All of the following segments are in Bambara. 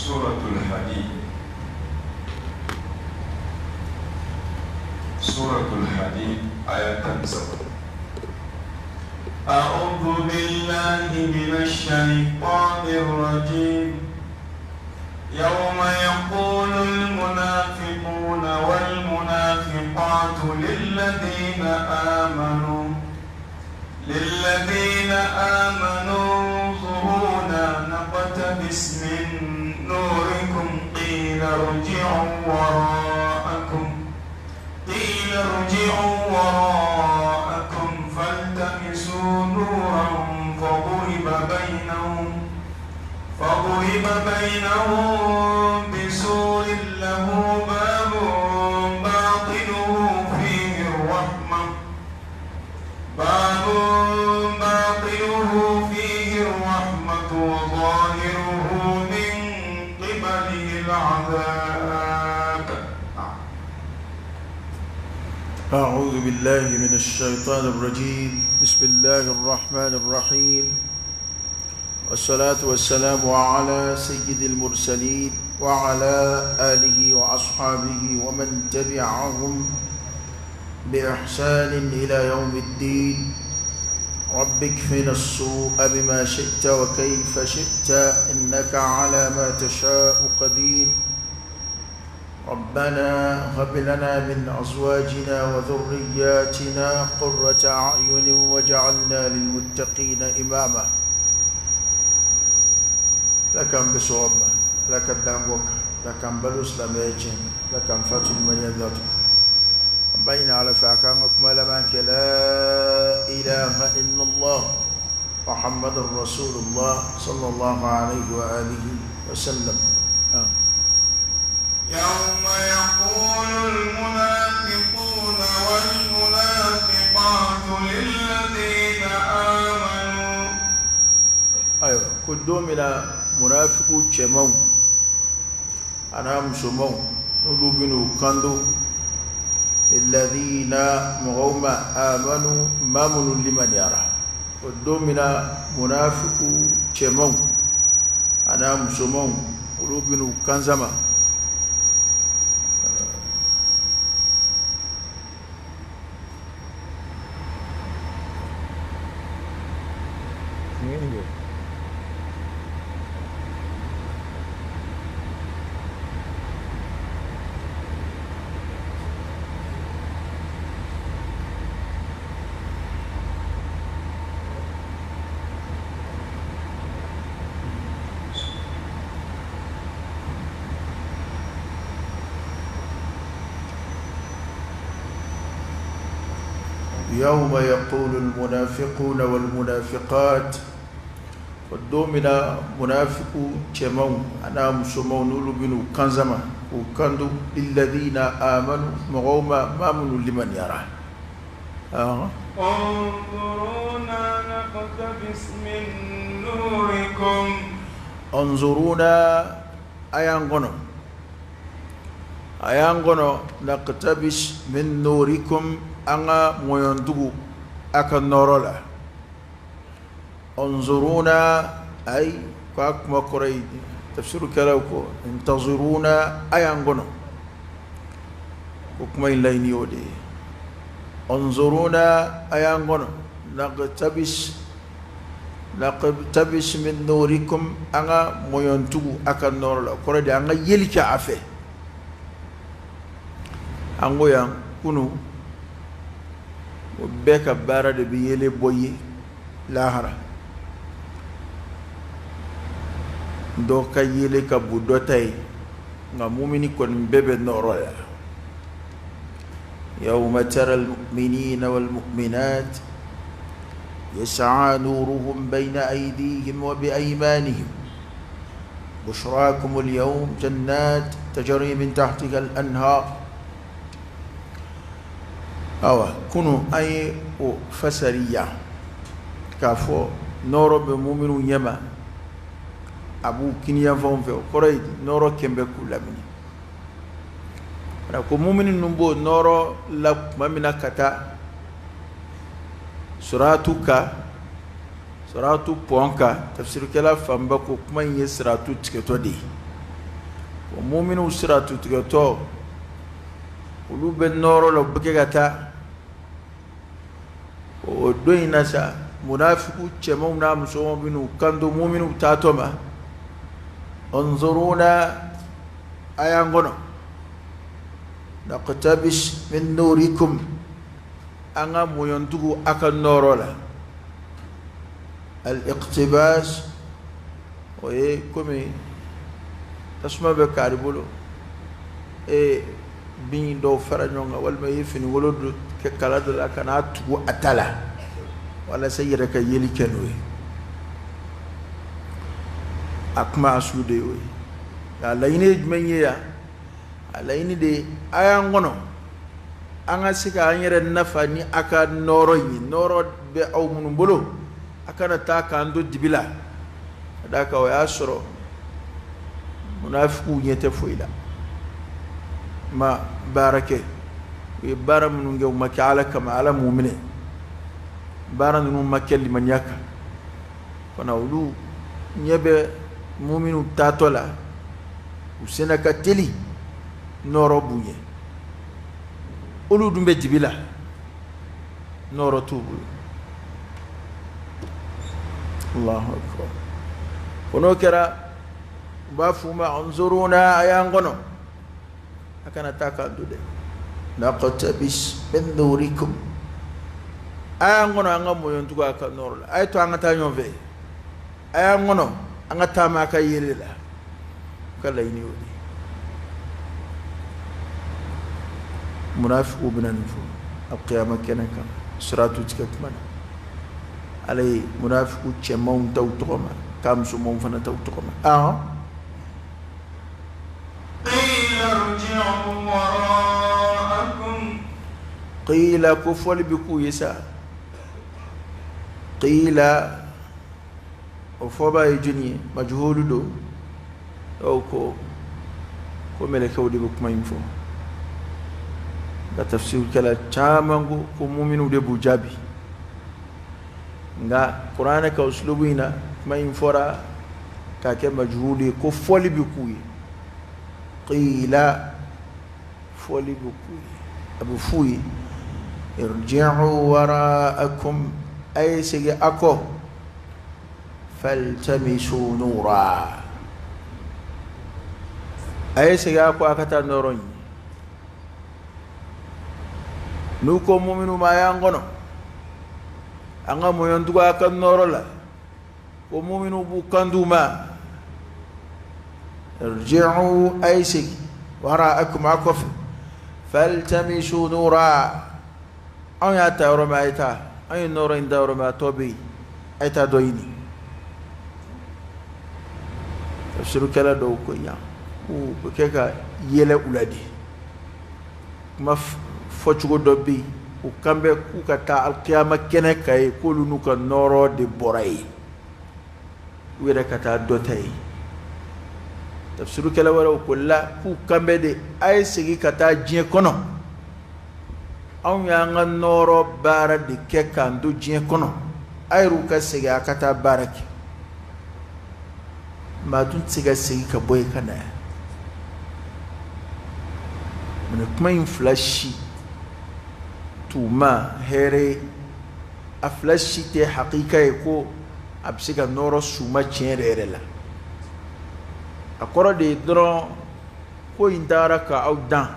سورة الحديد سورة الحديد آية 13. أعوذ بالله من الشيطان الرجيم. يوم يقول المنافقون والمنافقات للذين آمنوا انظرونا نقتبس من نوركم قيل ارجعوا وراءكم فالتمسوا نورا فضرب بينهم بسور له باب باطنه فيه الرحمة وظاهره من قبله العذاب. أعوذ بالله من الشيطان الرجيم. بسم الله الرحمن الرحيم، والصلاة والسلام على سيد المرسلين وعلى آله وأصحابه ومن تبعهم بإحسان إلى يوم الدين. رب اكفنا السوء بما شئت وكيف شئت، إنك على ما تشاء قدير. ربنا هب لنا من أزواجنا وذرياتنا قرة أعين واجعلنا للمتقين إماما. لكم بصوابنا، لكم دانوك، لكم بلوس لميجين، لكم فاتن من يذاتك بين على فاكانكم لمانك. لا إله إلا الله محمد رسول الله صلى الله عليه وآله وسلم. يوم يقول المنافقون والمنافقات للذين آمنوا. أيوة، كدوم إلى منافق جمو أنا مسلمو نلوبنو كندو الذين مغوما آمنوا ما من لمن يرى. كدوم إلى منافق جمو أنا مسلمو نلوبنو كنزما. يوم يقول المنافقون والمنافقات ودومنا منافق جمو أنا مسلمون نلبنو كنزما وكندو للذين آمنوا مغوما ما من لمن يرى. انظرونا نقتبس من نوركم. انظرونا أيانغونو أيانغونو نقتبس من نوركم أنا مويندو أكن نورولا. انظرونا أي كاك مكريد تفسير كلاوكو انتظرونا أيانغونو وكما إلا يودي. انظرونا أيانغونو نقتبس من نوركم أنا مويندو أكن نورولا كريد أنا يلك عفه أنغو يان كنو o bɛɛ ka baara de bɛ yelen bɔ ye lahara. Dɔ ka yelen ka bon dɔ ta ye, nka mumini kɔni bɛɛ bɛ nɔrɔ la. يوم ترى المؤمنين والمؤمنات يسعى نورهم بين أيديهم وبأيمانهم بشراكم اليوم جنات تجري من تحتها الأنهار. Awa kunu an ye o fasariya k'a fɔ nɔrɔ bɛ muminu ɲɛma, a b'u kiniyanfanw fɛ, o kɔrɔ ye nɔrɔ kɛn bɛ k'u lamini. Ko mumini ninnu b'o nɔrɔ la tuma min na ka taa suratu kan, suratu pɔn kan, tafsirikɛla fanba ko kuma in ye siratu tigɛtɔ de ye. O muminu siratu tigɛtɔ, olu bɛ nɔɔrɔ la, u bɛ kɛ ka taa. O don in na sa, munafiku cɛmanw n'a musomanw bɛ n'u kanto muminu taatɔ ma: unzuruna, a y'an kɔnɔ, naqtabis min nurikum, an ka mɔɲɔntugu a ka nɔɔrɔ la. Al-iqtibas, o ye komi tasuma bɛ kari bolo, e bin dɔw fara ɲɔgɔn kan, walima i ye finikolon dɔ kɛ kala dɔ la ka n'a tugu a ta la, walasa i yɛrɛ ka yeli kɛ n'o ye. A kuma asulu de y'o ye. Nka laɲini ye jumɛn ye yan? A laɲini de ye a y'an kɔnɔ, an ka se k'an yɛrɛ nafa ni a ka nɔɔrɔ in ye. Nɔɔrɔ bɛ aw minnu bolo, a kana taa k'an to dibi la. Ka d'a kan o y'a sɔrɔ munafikiw ɲɛ tɛ foyi la, ma baara kɛ. U ye baara minnu kɛ, u ma kɛ Ala kama, Ala m'u minɛ. Baara ninnu ma kɛ limaniya kan fana. Olu ɲɛ bɛ muminu taatɔ la, u senna ka teli, nɔɔrɔ b'u ɲɛ. Olu dun bɛ dibi la, nɔɔrɔ t'u bolo. Allahu akbar. Ko n'o kɛra, u b'a f'u ma: unzuruna, a y'an kɔnɔ, a kana taa k'an to dɛ, naqtabis min nurikum, a y'an kɔnɔ, an ka mɔɲɔntugu a ka nɔɔrɔ la, a ye to an ka taa ɲɔgɔn fɛ, a y'an kɔnɔ, an ka taama a ka yele la. U ka laɲini y'o de ye. Munafikiw bɛna nin fɔ alqiyama kɛnɛ kan, siratu tigɛ kuma na. Ala ye munafiku cɛmanw ta u tɔgɔ ma, k'a musomanw fana ta u tɔgɔ ma. Ahɔn. Qila, ko fɔli bɛ k'u ye sa. Qila, o fɔba ye jɔnni ye? Majhulu don. Dɔw ko ko mɛlɛkɛw de bɛ kuma in fɔ, nka tafsirikɛla caman ko ko muminuw de b'u jaabi. Nka kuranɛ ka usulubu in na, kuma in fɔra k'a kɛ majhulu ye, ko fɔli bɛ k'u ye. Qila, fɔli bɛ k'u ye, a bɛ f'u ye: irji'u wara'akum, a ye segin a kɔ, faltamisu nura, a ye segin a kɔ, a ka taa nɔɔrɔ ɲini. N'u ko muminu ma: a y'an kɔnɔ, an ka mɔɲɔntugu a ka nɔɔrɔ la, ko muminu b'u kan d'u ma: irji'u, a ye segin, wara'akum, a kɔfɛ, faltamisu nura, anw y'a ta yɔrɔ min, a ye taa, an ye nɔɔrɔ in ta yɔrɔ min, a tɔ bɛ yen, a ye taa dɔ ɲini. Tafsirukɛla dɔw ko yan k'u bɛ kɛ ka yɛlɛ u la de. Kuma fɔcogo dɔ bɛ yen, u kan bɛ k'u ka taa alikiyama kɛnɛ kan yen, k'olu n'u ka nɔɔrɔ de bɔra yen, u yɛrɛ ka taa dɔ ta yen. Tafsirukɛla wɛrɛw ko la, k'u kan bɛ de a ye segin ka taa diɲɛ kɔnɔ, anw y'an ka nɔɔrɔ baara de kɛ k'an to diɲɛ kɔnɔ, a yɛrɛw ka segin a ka taa baara kɛ. Maa dun tɛ se ka segin ka bɔ yen ka na yan. Mɛ kuma in fila si t'u ma hɛrɛ ye, a fila si tɛ hakika ye ko a bɛ se ka nɔɔrɔ suma tiɲɛ yɛrɛ yɛrɛ la. A kɔrɔ de ye dɔrɔn ko in taara ka aw dan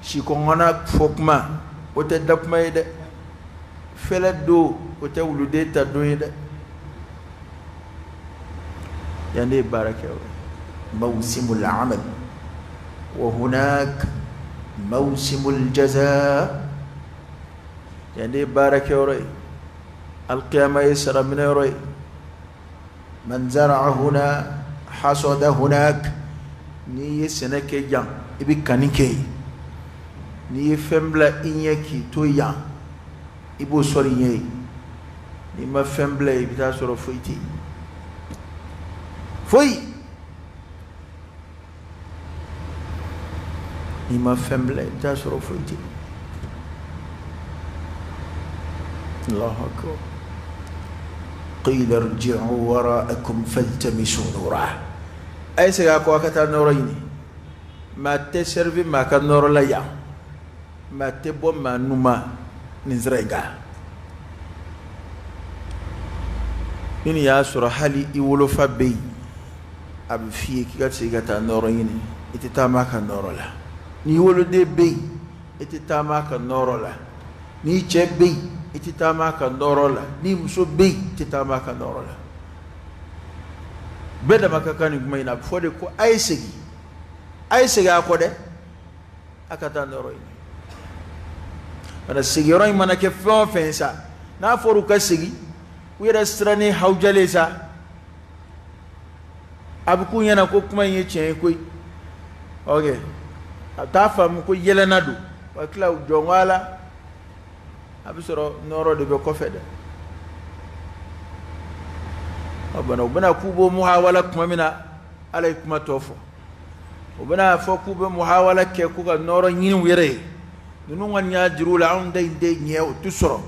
sikɔngɔnna fɔ kuma, o tɛ da kuma ye dɛ. Fɛlɛ don, o tɛ wuluden ta don ye dɛ. Yan de ye baara kɛ o ye mawsimul amal wa hunak mawsimul jaza. Yan de ye baara kɛ yɔrɔ ye, alqiyama ye saraminɛ yɔrɔ ye. Man zara'a huna hasada hunak, n'i ye sɛnɛ kɛ yan, i bɛ kanni kɛ yen. N'i ye fɛn bila i ɲɛ k'i to yan, i b'o sɔrɔ i ɲɛ ye. N'i ma fɛn bila yen, i bɛ taa sɔrɔ foyi tɛ yen, foyi. N'i ma fɛn bila yen, i bɛ taa sɔrɔ foyi tɛ yen. Allahu akbar. Qila irji'u wara'akum faltamisu nura. A ye segin a kɔ, a ka taa nɔɔrɔ ɲini. Maa tɛ servi maa ka nɔɔrɔ la yan, maa tɛ bɔ maa numa nin sira in kan. Ni nin y'a sɔrɔ hali i wolofa bɛ yen, a bɛ f'i ye k'i ka segin ka taa nɔɔrɔ ɲini, i tɛ taama a ka nɔɔrɔ la. N'i woloden bɛ yen, i tɛ taama a ka nɔɔrɔ la. N'i cɛ bɛ yen, i tɛ taama a ka nɔɔrɔ la. N'i muso bɛ yen, i tɛ taama a ka nɔɔrɔ la. Bɛɛ dama ka kan nin kuma in na. A bɛ fɔ de ko a ye segin, a ye segin a kɔ dɛ, a ka taa nɔɔrɔ ɲini. Kana sigiyɔrɔ in mana kɛ fɛn o fɛn ye sa, n'a fɔra u ka segin, u yɛrɛ sirannen hawujalen sa, a bɛ k'u ɲɛna ko kuma in ye tiɲɛ ye koyi. Ok, a t'a faamu ko yɛlɛnna don, wa tila jɔn ko ala, a bɛ sɔrɔ nɔɔrɔ de bɛ kɔfɛ dɛ. A bana u bɛna k'u b'o muhawala tuma min na, ala ye kuma tɔ fɔ. U bɛna fɔ k'u bɛ muhawala kɛ k'u ka nɔɔrɔ ɲini u yɛrɛ ye. Ninnu kɔni y'a jira u la, anw ta in tɛ ɲɛ, o tɛ sɔrɔ,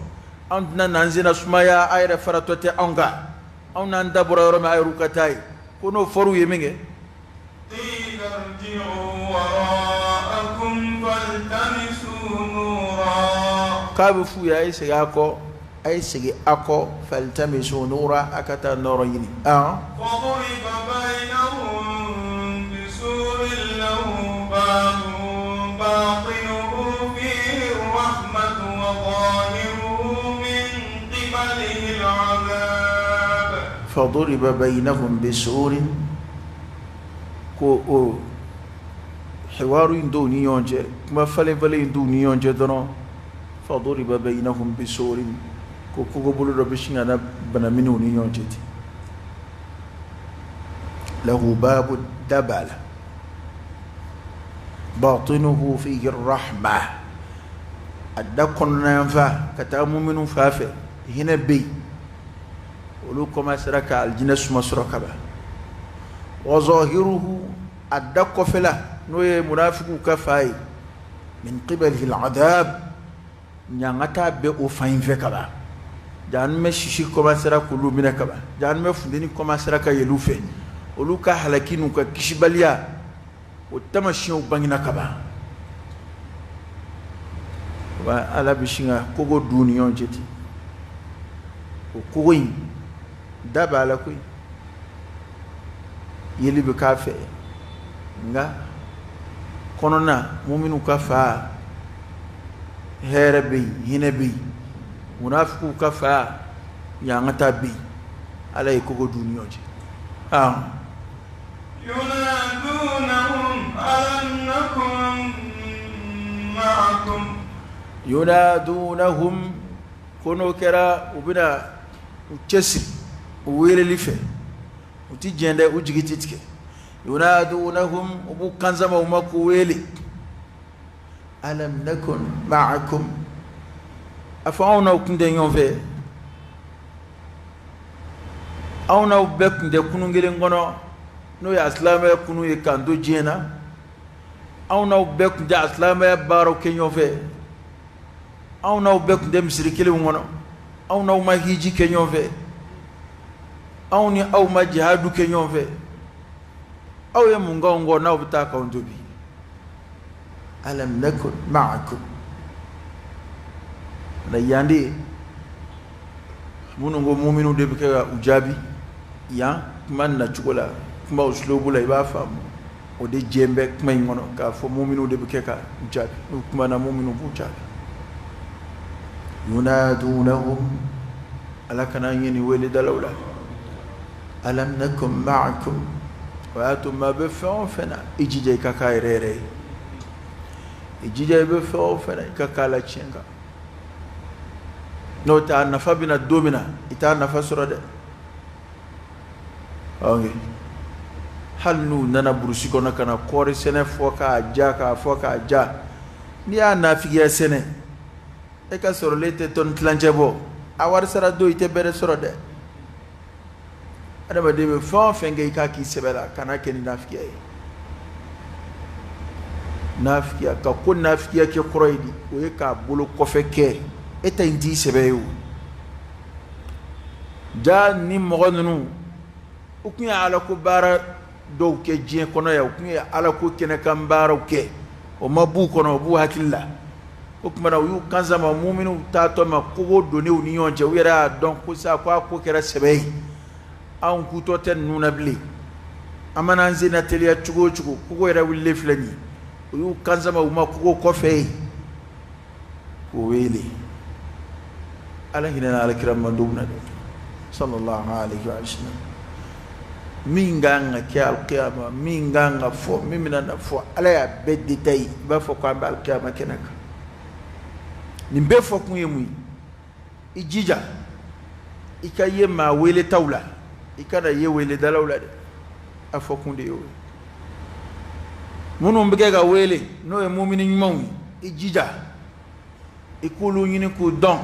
anw tɛna n'an senna sumaya, a yɛrɛ faratɔ tɛ anw kan, anw n'an da bɔra yɔrɔ min, a yɛrɛw ka taa yen. Ko n'o fɔr'u ye min kɛ, k'a bɛ f'u ye, a ye segin a kɔ, a ye segin a kɔ, faltamisu nura, a ka taa nɔɔrɔ ɲini. Faduriba bainahum bisurin, ko o hiwaru in dɔw ni ɲɔgɔn cɛ, kuma falen falen in dɔw ni ɲɔgɔn cɛ dɔrɔn, faduriba bainahum bisurin, ko kogobolo dɔ bɛ sin ka na banamini u ni ɲɔgɔn cɛ ten. Lahu babu, da b'a la, batinuhu fihi rahma, a da kɔnɔna yanfan ka taa muminu fan fɛ, hinɛ bɛ yen, olu kɔmasera ka alijinɛ suma sɔrɔ kaban. Wa zahiruhu, a da kɔfɛla n'o ye munafikiw ka fa ye, min qibalihi al'adab, ɲangata bɛ o fan in fɛ kaban. Jahanamɛ sisi kɔmasera k'olu minɛ kaban, jahanamɛ funteni kɔmasera ka yɛlɛ u fɛ, olu ka halaki n'u ka kisibaliya o taamasiyɛnw bangena kaban. Wa ala bɛ sin ka kogo d'u ni ɲɔgɔn cɛ ten. O kogo in da b'a la koyi, yeli bɛ k'a fɛ, nka kɔnɔna muminu ka fa hɛrɛ bɛ yen, hinɛ bɛ yen, munafikiw ka fa ɲangata bɛ yen. Ala ye kogo d'u ni ɲɔgɔn cɛ. Yunadunahum, ko n'o kɛra u bɛna u cɛsiri u weleli fɛ, u ti jɛn dɛ, u jigi ti tigɛ. Yunadunahum, u b'u kansama u ma k'u wele, alam nakun ma'akum, a fɔ anw n'aw kun tɛ ɲɔgɔn fɛ, anw n'aw bɛɛ kun tɛ kunun kelen kɔnɔ, n'o ye asilamɛya kunun ye k'an to diɲɛ na, anw n'aw bɛɛ kun tɛ asilamɛya baaraw kɛ ɲɔgɔn fɛ, anw n'aw bɛɛ kun tɛ misiri kelenw kɔnɔ, anw n'aw ma hiji kɛ ɲɔgɔn fɛ, anw ni aw ma jihadu kɛ ɲɔgɔn fɛ, aw ye mun k'anw kɔ n'aw bɛ taa k'anw to bi? Alam nakun ma'akum. Na yan de minnu ko muminu de bɛ kɛ ka u jaabi yan kuma nacogo la, kuma usulubu la, i b'a faamu o de jɛn bɛ kuma in kɔnɔ k'a fɔ muminu de bɛ kɛ ka u jaabi. N'u kumana muminu b'u jaabi. Yunadunahum, ala kana an ye nin weledalaw la. Alam nakum ma'akum, o y'a to maa bɛ fɛn o fɛn na, i jija i ka k'a yɛrɛ yɛrɛ ye, i jija i bɛ fɛn o fɛn na i ka k'a la tiɲɛ kan. N'o tɛ a nafa bɛna don min na, i t'a nafa sɔrɔ dɛ. Ok, hali n'u nana burusi kɔnɔ ka na kɔɔri sɛnɛ fɔ k'a ja, k'a fɔ k'a ja, n'i y'a nafigiya sɛnɛ, e ka sɔrɔlen tɛ tɔni tilancɛ bɔ, a wari sara don i tɛ bɛrɛ sɔrɔ dɛ. Adamaden bɛ fɛn o fɛn kɛ, i k'a k'i sɛbɛ la, kana kɛ ni nafigiya ye. Nafigiya ka ko nafigiya kɛ kɔrɔ ye di? O ye k'a bolo kɔfɛ kɛ, e ta in t'i sɛbɛ ye o. Ja ni mɔgɔ ninnu u tun ye ala ko baara dɔw kɛ diɲɛ kɔnɔ yan, u tun ye ala ko kɛnɛ kan baaraw kɛ, o ma b'u kɔnɔ, o b'u hakili la. O tuma na u y'u kan sama muminiw taatɔ ma kogo donnen u ni ɲɔgɔn cɛ. U yɛrɛ y'a dɔn ko sa ko a ko kɛra sɛbɛ ye, anw kutɔ tɛ ninnu na bilen, an mana an sen na teliya cogo o cogo, kogo yɛrɛ wulilen filɛ nin ye. U y'u kan sama u ma kogo kɔfɛ yen k'o wele. Ala hinɛna alakira mandenw na dɛ, sallallahu alaihi wa sallam. Min kan ka kɛ alkiyama, min kan ka fɔ, min bɛna na fɔ, ala y'a bɛɛ détaillé. I b'a fɔ k'an bɛ alkiyama kɛnɛ kan. Nin bɛɛ fɔ kun ye mun ye? I jija i ka ye maa weletaw la, i kana ye weledalaw la dɛ. A fɔ kun de y'o ye. Minnu bɛ kɛ ka wele, n'o ye mumini ɲumanw ye, i jija i k'olu ɲini k'u dɔn,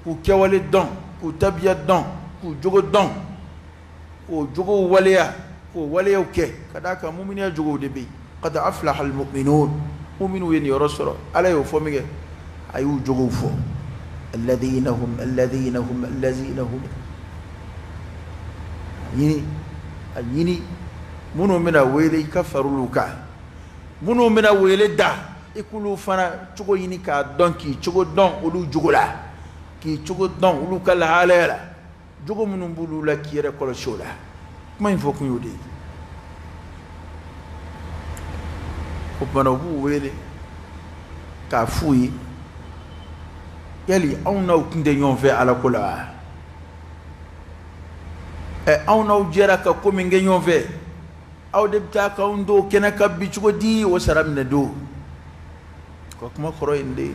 k'u kɛwale dɔn, k'u tabiya dɔn, k'u jogo dɔn, k'o jogow waleya, k'o waleyaw kɛ. Ka d'a kan muminiya jogow de bɛ yen. Qad aflaha almu'minun, muminiw ye nin yɔrɔ sɔrɔ. Ala y'o fɔ min kɛ, a y'u jogow fɔ. Alladhina hum, alladhina hum, alladhina hum. Ɲini a ɲini minnu bɛna wele, i ka far'olu kan. Minnu bɛna wele da, i k'olu fana cogo ɲini k'a dɔn, k'i cogo dɔn olu jogo la, k'i cogo dɔn olu ka lahalaya la, jogo minnu b'olu la, k'i yɛrɛ kɔlɔsi o la. Kuma in fɔ kun y'o de ye. O tuma na u b'u wele k'a f'u ye, yali anw n'aw tun tɛ ɲɔgɔn fɛ ala ko la wa? Ɛ, anw n'aw jɛra ka ko min kɛ ɲɔgɔn fɛ, aw de bɛ taa k'anw to kɛnɛ kan bi cogo di? O sara minɛ don. Ka kuma kɔrɔ ye nin de ye.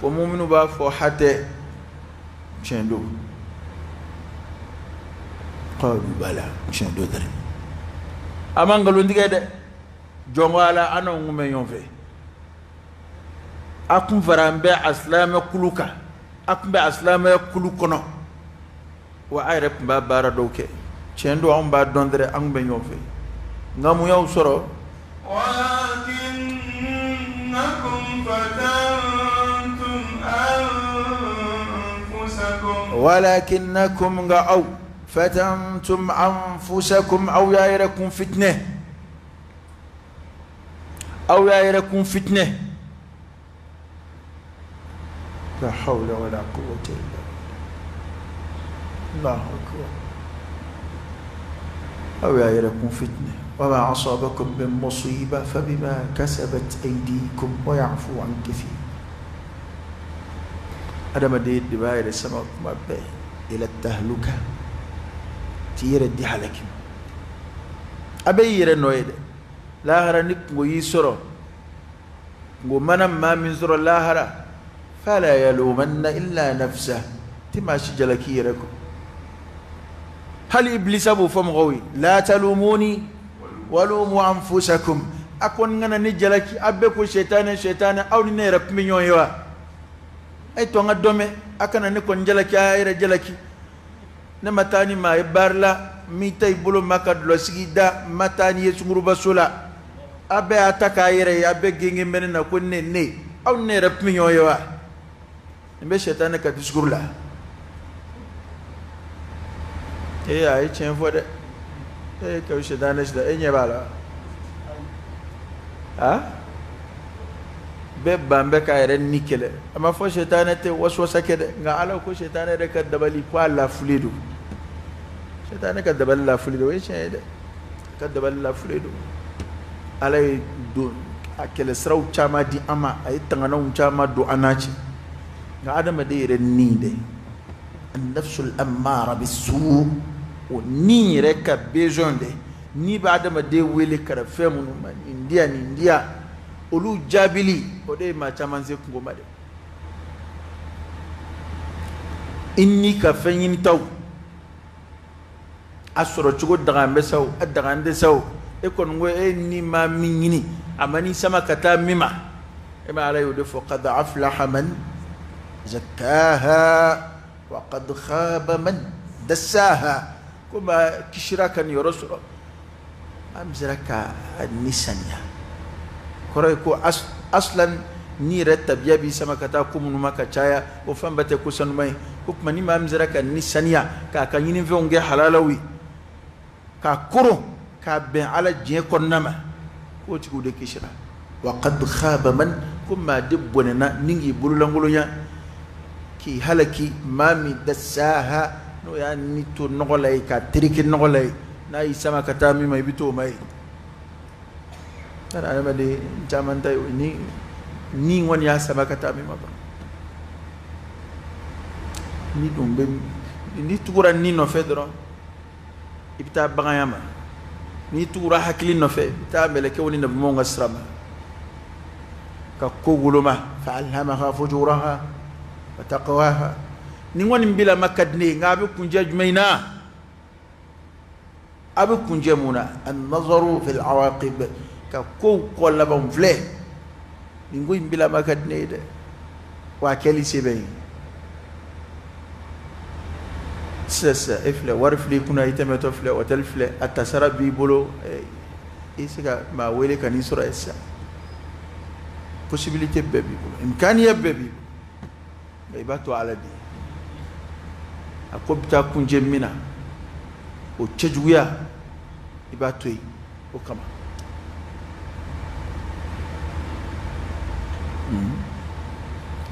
Ko muminu b'a fɔ hatɛ, tiɲɛ don. Qalu bala, tiɲɛ don dɛ. A ma nkalon tigɛ dɛ. Jɔn ko ala, an n'anw kun bɛ ɲɔgɔn fɛ, a kun fara an bɛ a silamɛ kulu kan, a kun bɛ a silamɛ kulu kɔnɔ, wa a yɛrɛ tun b'a baara dɔw kɛ. Tiɲɛ don, anw b'a dɔn dɛrɛ, an kun bɛ ɲɔgɔn fɛ. Nka mun y'aw sɔrɔ? Walakinnakum, nka aw, fatantum anfusakum, aw y'a yɛrɛ kun fitinɛ, aw y'a yɛrɛ kun fitinɛ. La hawla wala quwwata illa billah. Allahu akbar. Aw y'a yɛrɛ kun fitinɛ. Wa ma asabakum min musiba fabima kasabat aydikum wa ya'fu an kathir. Adamaden de b'a yɛrɛ sama kuma bɛɛ ila tahluka, t'i yɛrɛ di halaki ma. A bɛ i yɛrɛ nɔ ye dɛ. Lahara ni kungo y'i sɔrɔ, kungo mana maa min sɔrɔ lahara, fala yalumanna illa nafsa, ti maa si jalaki i yɛrɛ kɔ. Hali ibilisa b'o fɔ mɔgɔw ye, la talumuni walumu anfusakum. A ko n kana ne jalaki, a bɛɛ ko sɛtanɛ sɛtanɛ, aw ni ne yɛrɛ tun bɛ ɲɔgɔn ye wa? A ye to an ka dɔ mɛn, a kana ne kɔni jalaki, a y'a yɛrɛ jalaki. Ne ma taa ni maa ye baari la, n m'i ta i bolo ma ka dulɔ sigi da, n ma taa ni ye sungurubaso la. A bɛɛ y'a ta k'a yɛrɛ ye, a bɛɛ gengen bɛ ne na ko ne ne, aw ni ne yɛrɛ tun bɛ ɲɔgɔn ye wa? Nin bɛ sɛtanɛ ka discours la. Ee, a ye tiɲɛ fɔ dɛ. Ee, ka sɛtanɛ sida, e ɲɛ b'a la a bɛɛ ban bɛ k'a yɛrɛ ni kɛlɛ. A ma fɔ sɛtanɛ tɛ waswasa kɛ dɛ, nka ala ko sɛtanɛ yɛrɛ ka dabali ko a lafulen don. Sɛtanɛ ka dabali lafulen don, o ye tiɲɛ ye dɛ. Ka dabali lafulen don. Ala ye don a kɛlɛsiraw caman di an ma, a ye tanganaw caman don an n'a cɛ. Nka adamaden yɛrɛ ni dɛ, an-nafsul ammara bis-su, o ni yɛrɛ ka besoin dɛ, ni bɛ adamaden wele ka na fɛn minnu ma, nin diya nin diya, olu jaabili, o de ye maa caman se kungo ma dɛ. I ni ka fɛn ɲinitaw a sɔrɔ cogo dagan bɛ sa o, a dagan tɛ sa o, e kɔni ko e ni ma min ɲini, a ma n'i sama ka taa min ma, e ma ala y'o de fɔ, qad aflaha man zakkaha wa qad khaba man dassaha. Ko maa kisira ka nin yɔrɔ sɔrɔ, an sera ka ni saniya. Kɔrɔ ye ko aslan ni yɛrɛ tabiya b'i sama ka taa ko minnu ma ka caya, o fɛn bɛɛ tɛ ko sanuman ye. O tuma ni maa min sera ka ni saniya, k'a ka ɲinifɛnw kɛ halalaw ye, k'a koron k'a bɛn Ala diɲɛ kɔnɔna ma, k'o tigiw de kisira. Wa qad khaba man, ko maa de bɔnɛna ni k'i bololankolonya, k'i halaki, maa min dassaha, n'o y'a ni to nɔgɔ la ye, k'a tereke nɔgɔ la ye, n'a y'i sama ka taa min ma, i bɛ t'o ma ye. Adamaden caman ta ye ni ni kɔni y'a sama ka taa min ma ban. Ni dun bɛ ni tugura ni nɔfɛ dɔrɔn, i bɛ taa baganya ma. N'i tugura hakili nɔfɛ, i bɛ taa mɛlɛkɛw ni nabiɲumanw ka sira ma. Ka ko woloma, fa alhamaha fujuraha wa taqwaha. Ni kɔni bila ma ka di ne ye, nka a bɛ kuncɛ jumɛn na? A bɛ kuncɛ mun na? An-nazaru fil awaqib, ka kow kɔ laban filɛ. Nin ko in bila ma ka di ne ye dɛ, wa a kɛli se bɛ n ye. Sisan e filɛ, wari filɛ i kunna, i tɛmɛtɔ filɛ, hôtel filɛ, a tasara b'i bolo, i bɛ se ka maa wele ka n'i sɔrɔ yen sisan. Possibilité bɛɛ b'i bolo, imkaniya bɛɛ b'i bolo, nka i b'a to Ala de ye. A ko bɛ taa kuncɛ min na, o cɛjuguya i b'a to yen o kama.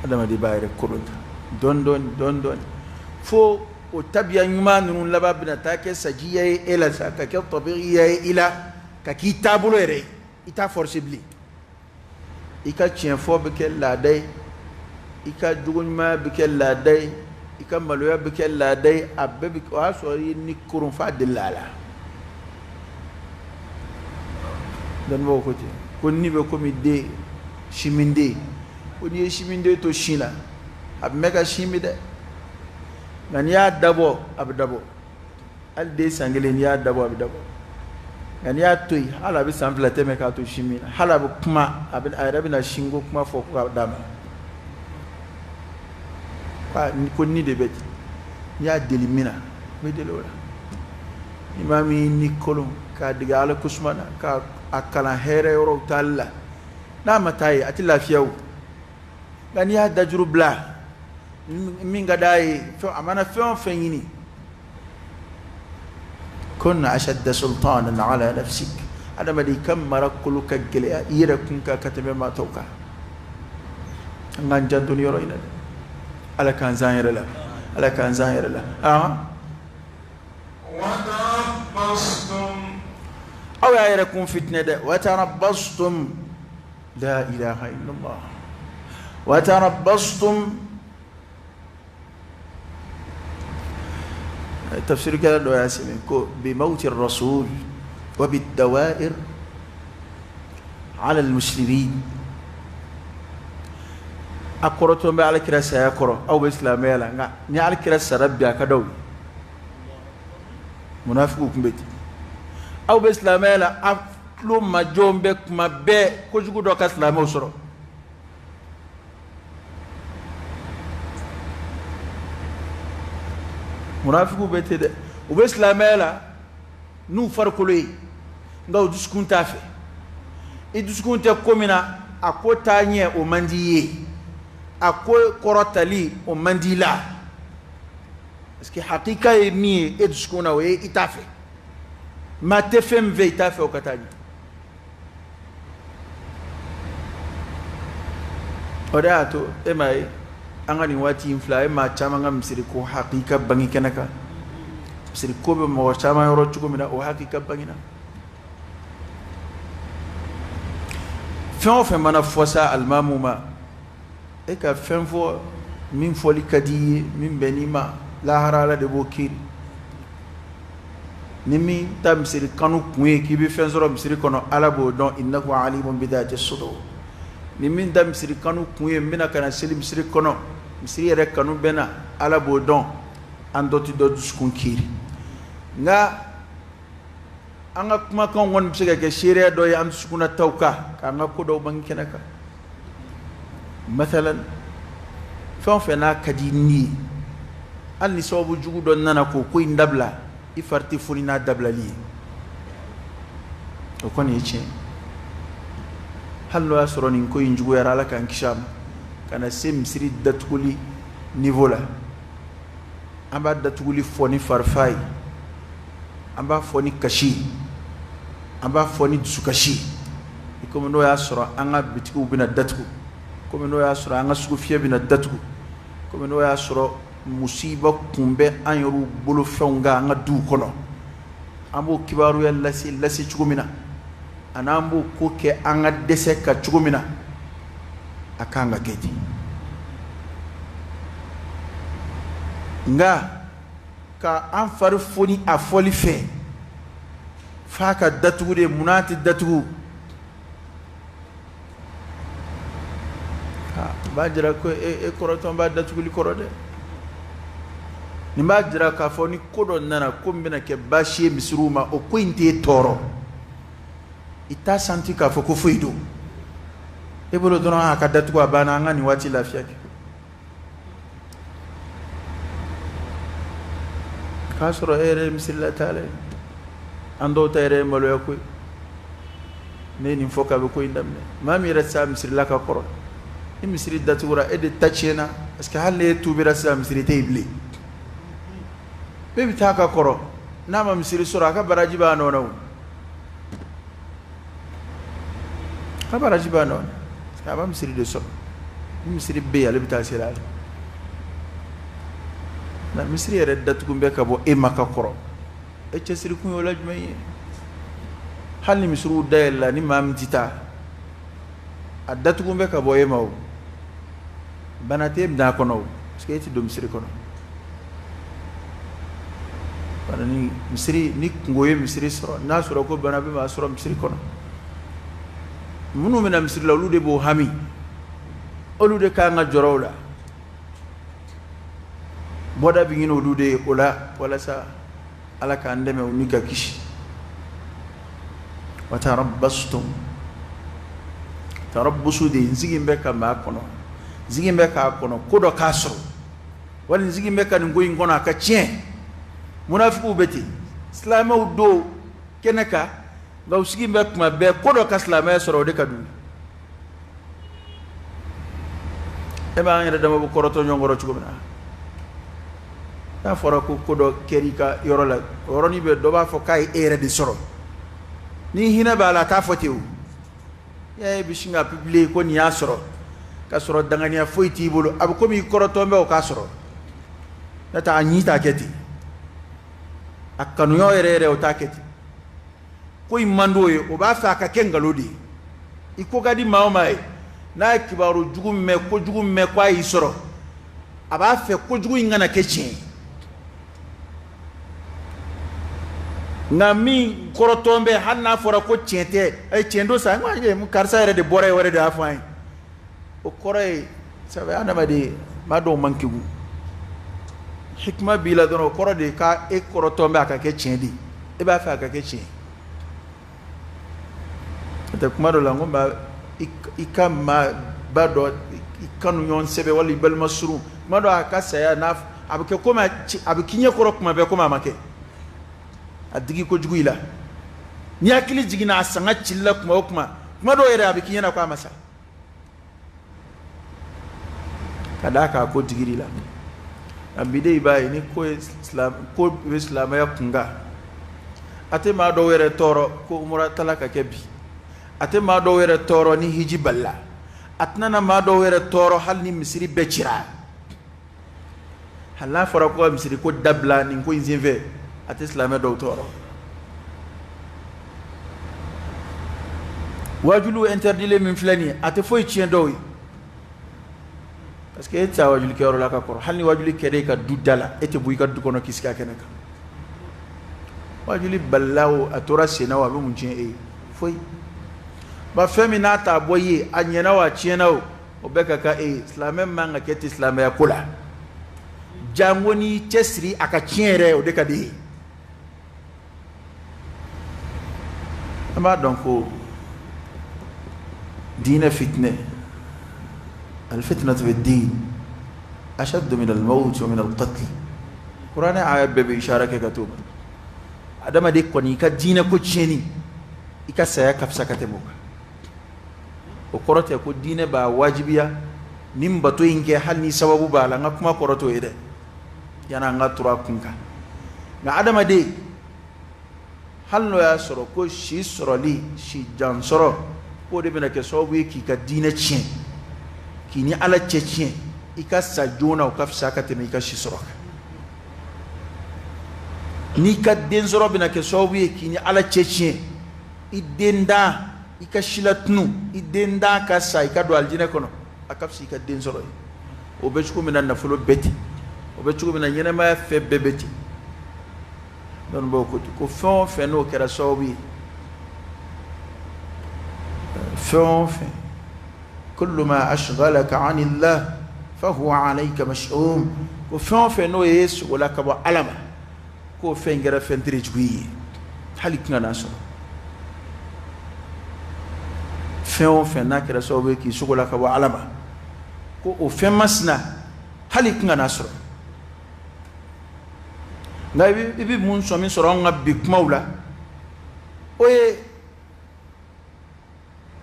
Adamaden b'a yɛrɛ kolon ta dɔɔni dɔɔni dɔɔni dɔɔni, fo o tabiya ɲuman ninnu laban bɛna taa kɛ sajiya ye e la sa, ka kɛ tabiiya ye i la, ka k'i taabolo yɛrɛ ye, i t'a forcer bilen. I ka tiɲɛ fɔ bɛ kɛ laada ye, i ka jogo ɲumanya bɛ kɛ laada ye, i ka maloya bɛ kɛ laada ye, a bɛɛ bɛ, o y'a sɔrɔ i ye ni koron f'a delila a la. Dɔnnibaaw ko ten ko ni bɛ komi den, siminden, ko n'i ye siminden to sin na, a bɛ mɛn ka sin min dɛ, nka n'i y'a dabɔ, a bɛ dabɔ. Hali den san kelen n'i y'a dabɔ, a bɛ dabɔ. Nka n'i y'a to yen, hali a bɛ san 2 tɛmɛ k'a to sin min na, hali a bɛ kuma, a yɛrɛ bɛna sinko kuma fɔ ko k'a d'a ma. Ko ni de bɛ ten, n'i y'a deli min na, n bɛ deli o la. Ni maa min ni kolon k'a dege Ala kosuma na, k'a kalan hɛrɛ yɔrɔw taali la, n'a ma taa yen, a tɛ lafiya o. Nka n'i y'a dajuru bila, min ka d'a ye, a mana fɛn o fɛn ɲini, kun ashadda sultanan ala nafsik, adamaden ka mara kolo ka gɛlɛya i yɛrɛ kun kan ka tɛmɛ maa tɔw kan. An k'an janto nin yɔrɔ in na dɛ. Ala k'an zan yɛrɛ la, Ala k'an zan yɛrɛ la. Aw y'a yɛrɛ kun fitinɛ dɛ. Wa tarabbastum, la ilaha illallah, wa tarabbastum. Tafsirikɛla dɔ y'a sɛbɛn ko bi mawti rasul wa bi dawair ala almuslimin. A kɔrɔtɔ bɛ Ala kira saya kɔrɔ, aw bɛ silamɛya la, nka ni Ala kira sara bi a ka d'aw ye. Munafigiw tun bɛ ten. Aw bɛ silamɛya la, a tulo majɔn bɛ kuma bɛɛ kojugu dɔ ka silamɛw sɔrɔ. Munafigiw bɛ ten dɛ, u bɛ silamɛya la n'u farikolo ye, nka u dusukun t'a fɛ. I dusukun tɛ ko min na, a ko taa ɲɛ o man di i ye, a ko kɔrɔtali o man di i la, parce que hakika ye min ye e dusukun na, o ye i t'a fɛ. Maa tɛ fɛn min fɛ, i t'a fɛ o ka taa ɲɛ. O de y'a to e m'a ye an ka nin waati in filɛ, a ye maa caman ka misiri ko hakika bange kɛnɛ kan. Misiri ko bɛ mɔgɔ caman yɔrɔ cogo min na, o hakika bangena. Fɛn o fɛn mana fɔ sa alimamu ma, e ka fɛn fɔ min fɔli ka di i ye, min bɛnn'i ma, lahara Ala de b'o kiiri. Ni min ta misiri kanu kun ye k'i bɛ fɛn sɔrɔ misiri kɔnɔ, Ala b'o dɔn, innahu alimun bidati sudur. Ni min ta misiri kanu kun ye n bɛna ka na seli misiri kɔnɔ, misiri yɛrɛ kanu bɛ na, Ala b'o dɔn. An dɔ tɛ dɔ dusukun kiiri. Nka an ka kumakanw kɔni bɛ se ka kɛ seereya dɔ ye an dusukunnataw kan, k'an ka ko dɔw bange kɛnɛ kan. Mathalan, fɛn o fɛn n'a ka di ni ye, hali ni sababu jugu dɔ nana k'o ko in dabila, i fari tɛ foni n'a dabilali ye. O kɔni ye tiɲɛ ye. Hali n'o y'a sɔrɔ nin ko in juguyara, Ala k'an kisi a ma, ka na se misiri datuguli niveau la. An b'a datuguli fɔ ni farifa ye, an b'a fɔ ni kasi, an b'a fɔ ni dusukasi, i komi n'o y'a sɔrɔ an ka bitigiw bɛna datugu, komi n'o y'a sɔrɔ an ka sugufiyɛ bɛna datugu, komi n'o y'a sɔrɔ musiba kun bɛ an yɛrɛw bolofɛnw kan an ka duw kɔnɔ. An b'o kibaruya lase cogo min na, ani an b'o ko kɛ an ka dɛsɛ ka cogo min na, a kan ka kɛ ten. Nka ka an fari foni a fɔli fɛ f'a ka datugu de, munna a tɛ datugu? A b'a jira ko e kɔrɔtɔn b'a datuguli kɔrɔ dɛ. Nin b'a jira k'a fɔ ni ko dɔ nana ko min bɛna kɛ baasi ye misiriw ma, o ko in t'e tɔɔrɔ, i t'a santi k'a fɔ ko foyi don e bolo dɔrɔn, a ka datugu, a banna, an ka nin waati lafiya kɛ. K'a sɔrɔ e yɛrɛ ye misirila taala ye, an dɔw ta yɛrɛ ye maloya ko ye. Ne ye nin fɔ k'a bɛ ko in daminɛ, maa min yɛrɛ tɛ se misirila ka kɔrɔ, ni misiri datugura e de ta tiɲɛna, parce que hali n'e tuubira sisan misiri tɛ yen bilen. Bɛɛ bɛ taa ka kɔrɔ, n'a ma misiri sɔrɔ a ka baraji b'a nɔ na, o ka baraji b'a nɔ na, parce que a ma misiri de sɔrɔ. Ni misiri bɛ yen, ale bɛ taa seli a la. Na misiri yɛrɛ datugu bɛ ka bɔ e ma ka kɔrɔ, e cɛsiri kun y'o la jumɛn ye? Hali ni misiriw dayɛlɛla, ni maa min tɛ taa, a datugu bɛ ka bɔ e ma, o bana t'e minɛ a kɔnɔ o, parce que e tɛ don misiri kɔnɔ. Bana ni misiri ni kungo ye misiri sɔrɔ, n'a sɔrɔ ko bana bɛ maa sɔrɔ misiri kɔnɔ, minnu bɛna misiri la, olu de b'o hami, olu de kan ka jɔrɔ o la, bɔda bɛ ɲini olu de ye o la, walasa Ala k'an dɛmɛ u ni ka kisi. Wa tarabbastum, tarabbusu de n sigi bɛ ka maa kɔnɔ, n sigi bɛ k'a kɔnɔ ko dɔ k'a sɔrɔ, wali n sigi bɛ ka nin ko in kɔnɔ a ka tiɲɛ. Munafigiw bɛ ten, silamɛw don kɛnɛ kan, nka u sigi bɛ kuma bɛɛ ko dɔ ka silamɛya sɔrɔ, o de ka d'u ye. E b'an yɛrɛ dama bɛ kɔrɔtɔ ɲɔgɔn kɔrɔ cogo min na, n'a fɔra ko ko dɔ kɛra i ka yɔrɔ la, o yɔrɔnin bɛɛ dɔ b'a fɔ k'a ye e yɛrɛ de sɔrɔ. Ni hinɛ b'a la, a t'a fɔ ten o. E bɛ sin ka publier ko nin y'a sɔrɔ, ka sɔrɔ danganiya foyi t'i bolo, a bɛ komi i kɔrɔtɔn bɛ o k'a sɔrɔ. N'o tɛ a ɲi t'a kɛ ten, a kanuya yɛrɛ yɛrɛ o t'a kɛ ten. Ko in man d'o ye, o b'a fɛ a ka kɛ nkalon de ye. I ko ka di maa o maa ye, n'a ye kibaru jugu mɛn, kojugu mɛn ko a y'i sɔrɔ, a b'a fɛ kojugu in kana kɛ tiɲɛ ye. Nka min kɔrɔtɔn bɛ, hali n'a fɔra ko tiɲɛ tɛ, ɛ tiɲɛ don sa, n ko karisa yɛrɛ de bɔra yen, o yɛrɛ de y'a fɔ an ye. O kɔrɔ ye sabu adamaden maa dɔw man kegun, hikima b'i la dɔrɔn, o kɔrɔ de ye k'a e kɔrɔtɔn bɛ a ka kɛ tiɲɛ de ye, e b'a fɛ a ka kɛ tiɲɛ ye. N'o tɛ kuma dɔ la, n ko maa i ka maa ba dɔ, i kanu ɲɔgɔn sɛbɛ wala i balima surun, kuma dɔ a ka saya n'a a bɛ kɛ komi a bɛ k'i ɲɛ kɔrɔ kuma bɛɛ komi a ma kɛ, a digi kojugu i la. N'i hakili jiginna a sanga cili la kuma o kuma, kuma dɔw yɛrɛ a bɛ k'i ɲɛna ko a ma sa, ka d'a kan a ko digir'i la. Nka bi de i b'a ye ni ko ye ko bɛ silamɛya kun kan, a tɛ maa dɔw yɛrɛ tɔɔrɔ ko umura tala ka kɛ bi, a tɛ maa dɔw yɛrɛ tɔɔrɔ ni hiji balila, a tɛna na maa dɔw yɛrɛ tɔɔrɔ hali ni misiri bɛɛ cira. Hali n'a fɔra ko ka misiri ko dabila nin ko in senfɛ, a tɛ silamɛ dɔw tɔɔrɔ. Wajuliw interdilen min filɛ nin ye, a tɛ foyi tiɲɛ dɔw ye, parce que e tɛ taa wajuli kɛyɔrɔ la ka kɔrɔ. Hali ni wajuli kɛra e ka du da la, e tɛ bɔ i ka du kɔnɔ k'i sigi a kɛnɛ kan. Wajuli balila o, a tora senna o, a bɛ mun tiɲɛ e ye? Foyi. Ba fɛn min n'a t'a bɔ i ye, a ɲɛna o, a tiɲɛna o, o bɛɛ ka kan e ye. Silamɛ man ka kɛ ten silamɛya ko la, janko n'i cɛsiri a ka tiɲɛ yɛrɛ, o de ka di e ye. An b'a dɔn ko diinɛ fitinɛ, alfitnatu fi din ashaddu min almawt wa min alqatl. Kuranɛ aya bɛɛ bɛ ishara kɛ ka t'o ma. Adamaden kɔni, i ka diinɛ ko tiɲɛni, i ka saya ka fisa ka tɛmɛ o kan. O kɔrɔ tɛ ko diinɛ b'a wajibiya ni bato in kɛ hali ni sababu b'a la. N ka kuma kɔrɔ t'o ye dɛ. Yanni an ka turu a kun kan. Nka adamaden hali n'o y'a sɔrɔ ko si sɔrɔli, si jan sɔrɔ, k'o de bɛna kɛ sababu ye k'i ka diinɛ tiɲɛ, k'i ni Ala cɛ tiɲɛ, i ka sa joona o ka fisa ka tɛmɛ i ka si sɔrɔ kan. N'i ka den sɔrɔ bɛna kɛ sababu ye k'i ni Ala cɛ tiɲɛ, i den dan, i ka si latunu, i den dan ka sa, i ka don alijinɛ kɔnɔ, a ka fisa i ka den sɔrɔ ye. O bɛ cogo min na nafolo bɛɛ ten, o bɛ cogo min na ɲɛnɛmaya fɛn bɛɛ bɛ ten. Dɔnnibaaw ko ten ko fɛn o fɛn n'o kɛra sababu ye, fɛn o fɛn, kullu ma ashghalaka anillah fahuwa alayka mash'um, ko fɛn o fɛn n'o ye sogola ka bɔ Ala ma, k'o fɛn kɛra fɛn terejugu ye, hali kun kana sɔrɔ. Fɛn o fɛn n'a kɛra sababu ye k'i sogola ka bɔ Ala ma, ko o fɛn masina hali kun kana sɔrɔ. Nka i bɛ mun sɔmi sɔrɔ anw ka bi kumaw la, o ye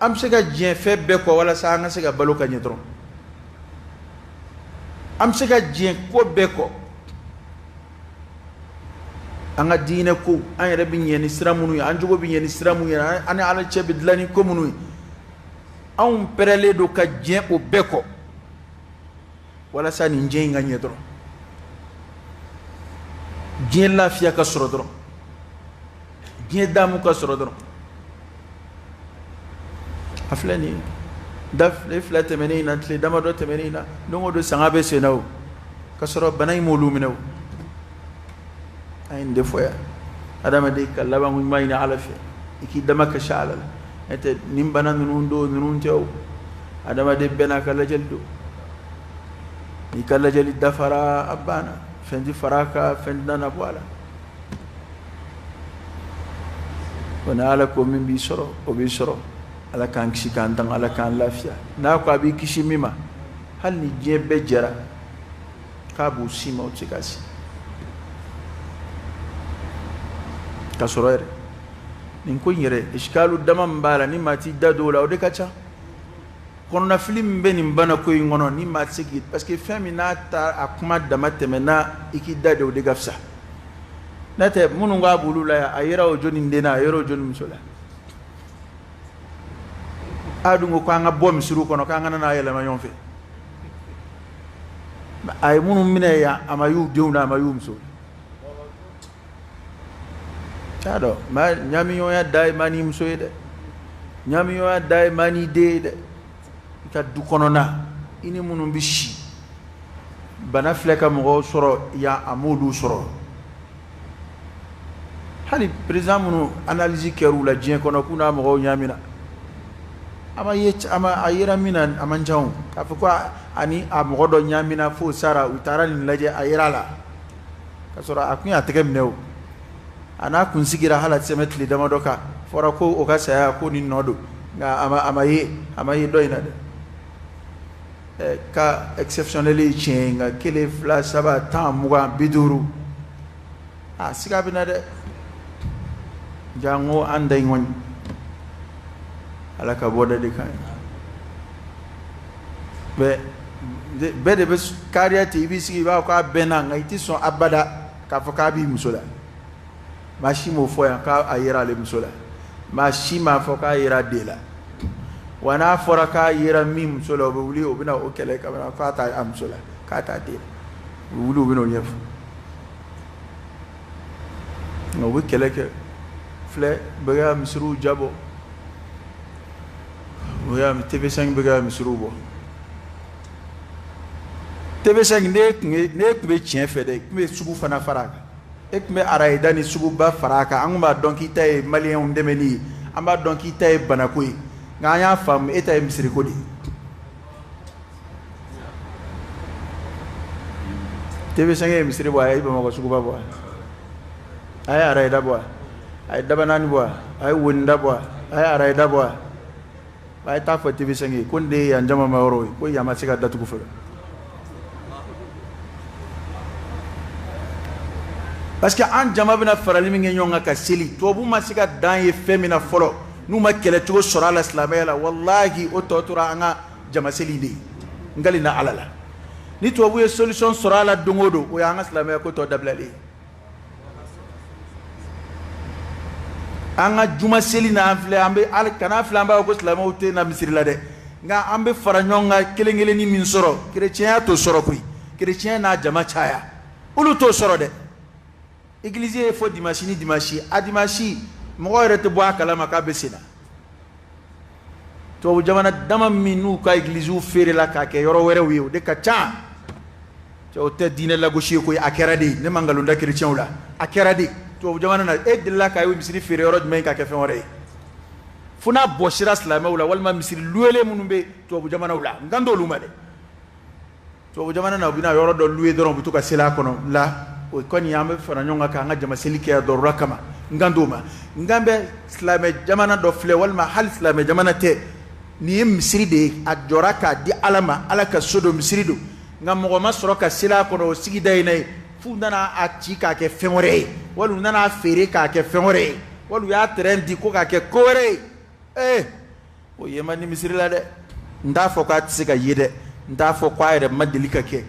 an bɛ se ka diɲɛ fɛn bɛɛ kɔ walasa an ka se ka balo ka ɲɛ dɔrɔn. An bɛ se ka diɲɛ ko bɛɛ kɔ, an ka diinɛ ko, an yɛrɛ bɛ ɲɛ ni sira minnu ye, an jogo bɛ ɲɛ ni sira minnu ye, an ni Ala cɛ bɛ dilan ni ko minnu ye, anw pɛrɛlen don ka diɲɛ o bɛɛ kɔ walasa nin diɲɛ in ka ɲɛ dɔrɔn, diɲɛ lafiya ka sɔrɔ dɔrɔn, diɲɛ daamu ka sɔrɔ dɔrɔn. A filɛ nin ye, da tile fila tɛmɛnen in na, tile damadɔ tɛmɛnen in na, don o don sanga bɛ sen na o, ka sɔrɔ bana in m'olu minɛ o. An ye nin de fɔ yan, adamaden ka labanko ɲuman ɲini Ala fɛ, i k'i dama kasi Ala la. N'o tɛ nin bana ninnu don, ninnu tɛ o. Adamaden bɛɛ n'a ka lajɛli don. N'i ka lajɛli dafara, a banna, fɛn tɛ fara a kan, fɛn tɛna na bɔ a la. Ko ni Ala ko min b'i sɔrɔ, o b'i sɔrɔ. Ala k'an kisi k'an tanga, Ala k'an lafiya. N'a ko a b'i kisi min ma, hali ni diɲɛ bɛɛ jɛra k'a b'u si ma, o tɛ se ka si ka sɔrɔ yɛrɛ. Nin ko in yɛrɛ isikalu dama min b'a la, ni maa t'i da don o la, o de ka ca. Kɔnɔnafili min bɛ nin bana ko in kɔnɔ, ni maa tɛ se k'i, parce que fɛn min n'a ta a kuma dama tɛmɛ na, i k'i da don o de ka fisa. N'o tɛ minnu k'a b'olu la yan, a yera o jɔni den na, a yera o jɔni muso la. A dun ko k'an ka bɔ misiriw kɔnɔ, k'an kana n'a yɛlɛma ɲɔgɔn fɛ. A ye minnu minɛ yan, a ma y'u denw na, a ma y'u musow la. T'a dɔn, maa ɲamiɲɔgɔnya da ye maa n'i muso ye dɛ, ɲamiɲɔgɔnya da ye maa n'i den ye dɛ. I ka du kɔnɔna, i ni minnu bɛ si, bana filɛ ka mɔgɔw sɔrɔ yan, a m'olu sɔrɔ. Hali président minnu analyse kɛr'u la diɲɛ kɔnɔ k'u n'a mɔgɔw ɲaamina, a ma ye, a ma, a yera min na, a man ca o. K'a fɔ ko ani a mɔgɔ dɔ ɲaamina f'o sara, u taara nin lajɛ, a yera a la k'a sɔrɔ a kun y'a tɛgɛ minɛ o, a n'a kun sigira hali a tɛ tɛmɛ tile damadɔ kan, fɔra ko o ka saya ko nin nɔ don, nka a ma ye dɔ in na dɛ. Cas exceptionnel ye tiɲɛ ye, nka 1, 2, 3, 10, 20, 50, a siga bɛ na dɛ. Jango an da in kɔni, Ala ka bɔda de kan ye. Bɛɛ de bɛ kariya ten, i b'i sigi i b'a fɔ k'a bɛɛ na, nka i tɛ sɔn abada k'a fɔ k'a b'i muso la. Maa si m'o fɔ yan k'a yera ale muso la, maa si m'a fɔ k'a yera den la. Wa n'a fɔra k'a yera min muso la, o bɛ wuli, o bɛna o kɛlɛ ka na k'a t'a a muso la, k'a t'a den la. U bɛ wuli, u bɛna o ɲɛfɔ. Nka u bɛ kɛlɛ kɛ, filɛ bɛ ka misiriw jabɔ, o y'a TV5 bɛ ka misiriw bɔ. TV5, ne tun bɛ tiɲɛ fɛ dɛ, i tun bɛ sugu fana fara a kan, e tun bɛ arayida ni suguba fara a kan. An tun b'a dɔn k'i ta ye maliyɛnw dɛmɛni ye, an b'a dɔn k'i ta ye banako ye, nka an y'a faamu e ta ye misiriko de ye. TV5 ye misiri bɔ, a ye Bamakɔ suguba bɔ, a ye arayida bɔ, a ye dabanaani bɔ, a ye woninda bɔ, a ye arayida bɔ. A ye taa fɔ TV5 ye ko nin de ye yan jama ma yɔrɔ ye, ko yan ma se ka datugu fɔlɔ. Parce que an jama bɛna farali min kɛ ɲɔgɔn kan ka seli, tubabu ma se ka dan ye fɛn min na fɔlɔ, n'u ma kɛlɛcogo sɔrɔ a la silamɛya la, walahi o tɔ tora an ka jama seli de ye. N kalina Ala la. Ni tubabu ye solution sɔrɔ a la don o don, o y'an ka silamɛya ko tɔ dabilalen ye. An ka juma seli n'an filɛ, an bɛ hali kana filɛ, an b'a fɔ ko silamɛw tɛ na misiri la dɛ, nka an bɛ fara ɲɔgɔn kan kelen kelenni min sɔrɔ, kerecɛnya t'o sɔrɔ koyi. Kerecɛnya n'a jama caya, olu t'o sɔrɔ dɛ. Église ye fo dimanche ni dimanche, a dimanche mɔgɔ yɛrɛ tɛ bɔ a kalama k'a bɛ sen na. Tubabu jamana dama min n'u ka églisew feerela k'a kɛ yɔrɔ wɛrɛw ye, o de ka ca. Cɛ, o tɛ diinɛ lagosi ye koyi, a kɛra de. Ne ma nkalon da kerecɛnw la, a kɛra de. Tubabu jamana na, e delila k'a ye misiri feere yɔrɔ jumɛn k'a kɛ fɛn wɛrɛ ye? Fo n'a bɔsira silamɛw la, walima misiri luwele minnu bɛ tubabu jamanaw la, n kan t'olu ma dɛ. Tubabu jamana na, u bɛna yɔrɔ dɔ luwe dɔrɔn, u bɛ to ka seli a kɔnɔ la. O kɔni, an bɛ fara ɲɔgɔn kan k'an ka jama seli kɛ dɔrɔra kama, n kan t'o ma. N kan bɛ silamɛ jamana dɔ filɛ, walima hali silamɛ jamana tɛ, nin ye misiri de ye, a jɔra k'a di Ala ma, Ala ka so don, misiri don, nka mɔgɔ ma sɔrɔ ka seli a kɔnɔ o sigida in na yen, f'u nana a ci k'a kɛ fɛn wɛrɛ ye, wali u nana a feere k'a kɛ fɛn wɛrɛ ye, wali u y'a terrain di ko k'a kɛ ko wɛrɛ ye. Ee, o ye man di misiri la dɛ. N t'a fɔ k'a tɛ se ka ye dɛ, n t'a fɔ k'a yɛrɛ ma deli ka kɛ,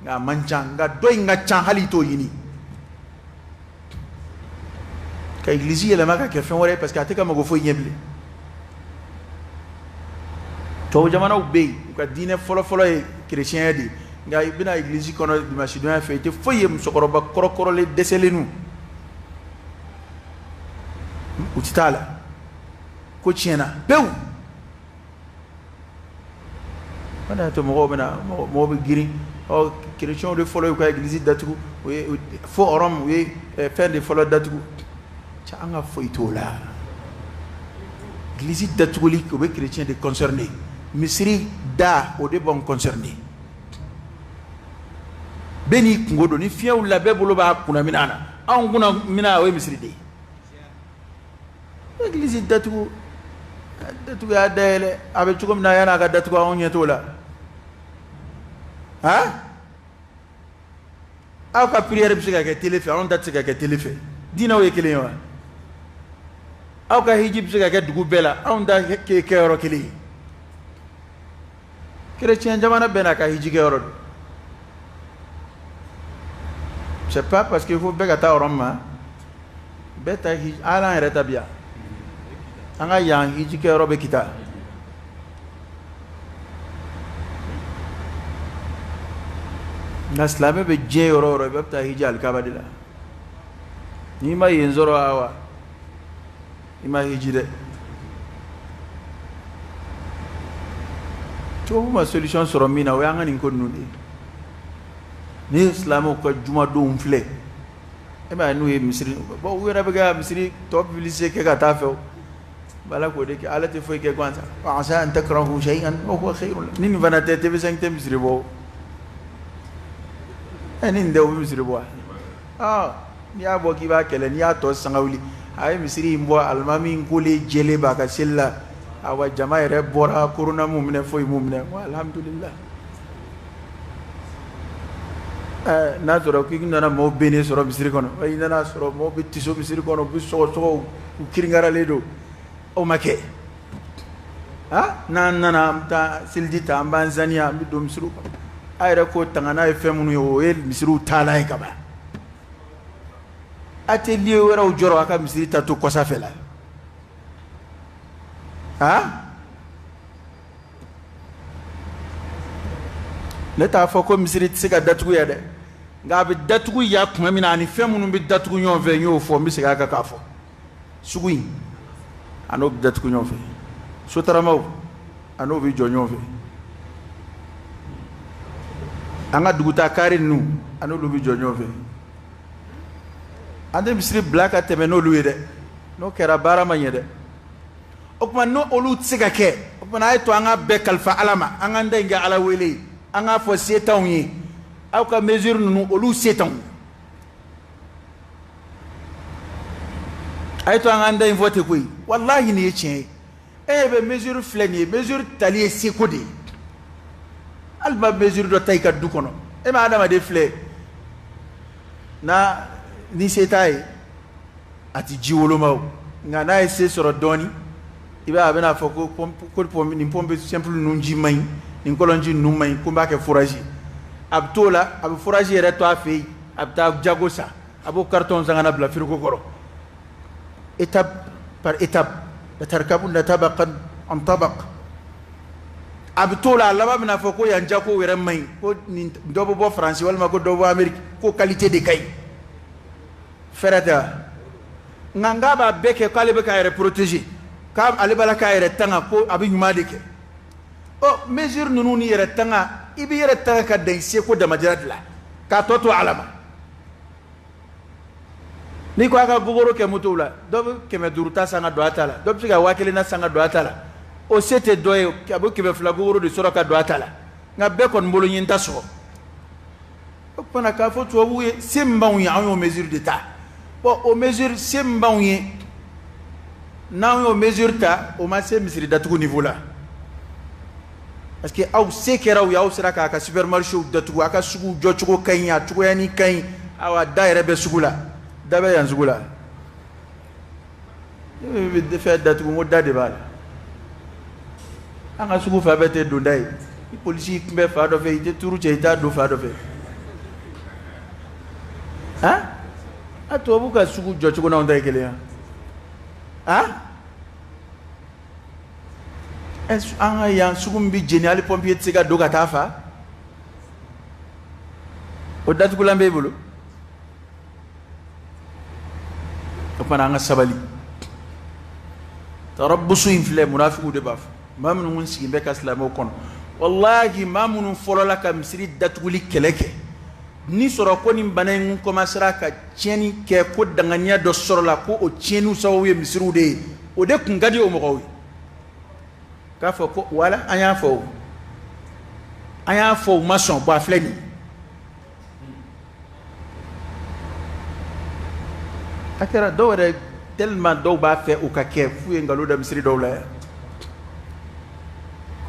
nka a man ca. Nka dɔ in ka ca, hali i t'o ɲini ka egilizi yɛlɛma ka kɛ fɛn wɛrɛ ye, parce que a tɛ ka mago foyi ɲɛ bilen. Tubabu jamanaw bɛ yen, u ka diinɛ fɔlɔfɔlɔ ye kerecɛnya de ye, nka i bɛna egilizi kɔnɔ dimanche donya fɛ, i tɛ foyi ye. Musokɔrɔba kɔrɔkɔrɔlen dɛsɛlenw, u tɛ taa la, ko tiɲɛna pewu. O de y'a to mɔgɔw bɛna, mɔgɔw bɛ girin. Ɔ, kerecɛnw de fɔlɔ y'u ka egilizi datugu, u ye fo Rɔmu, u ye fɛn de fɔlɔ datugu. Cɛ, an ka foyi t'o la. Egilizi datuguli, o bɛ kerecɛn de concerné. Misiri da, o de b'anw concerné. Bɛɛ n'i kungo don. Ni fiɲɛ wulila, bɛɛ bolo b'a kunna minɛn na. Anw kunna minɛn, o ye misiri de ye. Egilizi datugu datugu y'a dayɛlɛ, a bɛ cogo min na, yan'a ka datugu, anw ɲɛ t'o la. Han, aw ka prière bɛ se ka kɛ télé fɛ, anw ta tɛ se ka kɛ télé fɛ. Diinɛw ye kelen ye wa? Aw ka hiji bɛ se ka kɛ dugu bɛɛ la, anw ta kɛ yɔrɔ kelen ye. Chrétien jamana bɛɛ n'a ka hiji kɛ yɔrɔ don. C'est pas parce que fo bɛɛ ka taa yɔrɔ ma, bɛɛ ta hiji. Hali an yɛrɛ ta bi yan, an ka yan hiji kɛ yɔrɔ bɛ Kita. Nka silamɛ bɛ diɲɛ yɔrɔ o yɔrɔ, i bɛ taa hiji alikaba de la. N'i ma yen sɔrɔ, awa, i ma hiji dɛ. Tubabu ma solution sɔrɔ min na, o y'an ka nin ko ninnu de ye. Ni ye silamɛw ka jumadonw filɛ, e m'a ye, n'u ye misiri, bon, u yɛrɛ bɛ ka misiri tɔ publicité kɛ ka taa fɛ. O ala k'o de kɛ, Ala tɛ foyi kɛ gansan. Wa asa an takrahu shay'an wa huwa khayrun lakum. Ni nin fana tɛ, TV5 tɛ misiri bɔ. Ɛ, ni nin tɛ, u bɛ misiri bɔ wa? Ah, n'i y'a bɔ k'i b'a kɛlɛ, n'i y'a tɔ sanga wuli, a ye misiri in bɔ, alimami in kolen jɛlen b'a ka seli la. Awa, jama yɛrɛ bɔra, korona m'u minɛ, foyi m'u minɛ. Wa alhamdulillah. Ɛ, n'a sɔrɔ k'i nana maaw bennen sɔrɔ misiri kɔnɔ, i nana sɔrɔ maaw bɛ tiso misiri kɔnɔ, u bɛ sɔgɔsɔgɔ, u kirinkaralen don, o ma kɛ. Ha, n'an nana, an bɛ taa seliji ta, an b'an saniya, an bɛ don misiriw kɔnɔ. A yɛrɛ ko tanga n'a ye fɛn minnu ye, o ye misiriw taalan ye ka ban. A tɛ lieu wɛrɛw jɔrɔ, a ka misiri ta to kɔsa fɛ la. Ha, ne t'a fɔ ko misiri tɛ se ka datugu ya dɛ, nka a bɛ datugu ya tuma min na, ani fɛn minnu bɛ datugu ɲɔgɔn fɛ, n y'o fɔ, n bɛ segin a kan k'a fɔ. Sugu in, a n'o bɛ datugu ɲɔgɔn fɛ. Sotaramaw, a n'o bɛ jɔ ɲɔgɔn fɛ. An ka dugutaa kari ninnu, a n'olu bɛ jɔ ɲɔgɔn fɛ. An tɛ misiri bila ka tɛmɛ n'olu ye dɛ. N'o kɛra, baara ma ɲɛ dɛ. O tuma, n'o olu tɛ se ka kɛ, o tuma, a ye to an ka bɛɛ kalifa Ala ma, an k'an da in kɛ Ala wele ye, an k'a fɔ se t'anw ye. Aw ka mesure ninnu, olu se t'anw ye. A ye to an k'an da in fɔ ten koyi. Walahi, nin ye tiɲɛ ye. E bɛ mesure filɛ nin ye, mesure tali ye seko de ye. Hali ma mesure dɔ ta i ka du kɔnɔ, e ma adamaden filɛ n'a ni se t'a ye, a ti ji woloma o. Nka n'a ye se sɔrɔ dɔɔni, i b'a ye, a bɛna fɔ ko nin pompe simple ninnu ji man ɲi, nin kɔlɔnji ninnu man ɲi, ko n b'a kɛ forage. A bɛ t'o la, a bɛ forage yɛrɛ to a fɛ yen, a bɛ taa jago san, a b'o carton san ka na bila frigo kɔrɔ. Étape par étape, latarkabunna tabaqan an tabaq. A bɛ t'o la, a laban bɛna fɔ ko yan jago yɛrɛ man ɲi, ko nin dɔ bɛ bɔ Faransi walima ko dɔ bɛ bɔ Amérique, ko qualité de ka ɲi. Fɛɛrɛ tɛ wa? Nka n k'a b'a bɛɛ kɛ k'ale bɛ k'a yɛrɛ protéger, k'ale b'a la k'a yɛrɛ tanga, ko a bɛ ɲuman de kɛ. Ɔ, mesure ninnu ni yɛrɛ tanga, i b'i yɛrɛ tanga ka dan i seko damajira de la, k'a tɔ to Ala ma. N'i ko a ka gogoro kɛ motow la, dɔ bɛ 500 ta san ka don a ta la, dɔ bɛ se ka 1000 na san ka don a ta la. O se tɛ dɔ ye, a bɛ 200 gogoro de sɔrɔ ka don a ta la. Nka bɛɛ kɔni bolo n ye n ta sɔrɔ. O tuma k'a fɔ tubabuw ye, se min b'anw ye, anw y'o mesure de ta. Bon, o mesure, se min b'anw ye, n'anw y'o mesure ta, o ma se misiri datugu niveau la. Parce que aw se kɛra aw ye, aw sera k'a ka supermarché datugu, a ka sugu jɔcogo ka ɲi, a cogoyanin ka ɲi, awa da yɛrɛ bɛ sugu la, da bɛ yan sugu la. Ne bɛ fɛn datugu, n ko da de b'a la. An ka sugu fan bɛɛ tɛ donda ye. Ni polisi tun bɛ fan dɔ fɛ, i tɛ turu cɛ, i t'a don fan dɔ fɛ. Han? A tubabu ka sugu jɔcogo n'anw ta ye kelen ye. Han? An ka yan sugu min bɛ jeni, hali pompier tɛ se ka don ka taa fa, o datugulan b'e bolo. O tuma an ka sabali. Tarabusu in filɛ, munafigiw de b'a fɔ, maa minnu kun sigilen bɛ ka silamɛw kɔnɔ. Walahi, maa minnu fɔlɔla ka misiri datuguli kɛlɛ kɛ, ni sɔrɔ ko nin bana in commencera ka tiɲɛni kɛ, ko danganiya dɔ sɔrɔla ko o tiɲɛniw sababu ye misiriw de ye, o de kun ka di o mɔgɔw ye k'a fɔ ko wala an y'a fɔ o, an y'a fɔ, u ma sɔn. Bɔn, a filɛ nin ye, a kɛra dɔw yɛrɛ tellement dɔw b'a fɛ o ka kɛ f'u ye nkalon da misiri dɔw la yan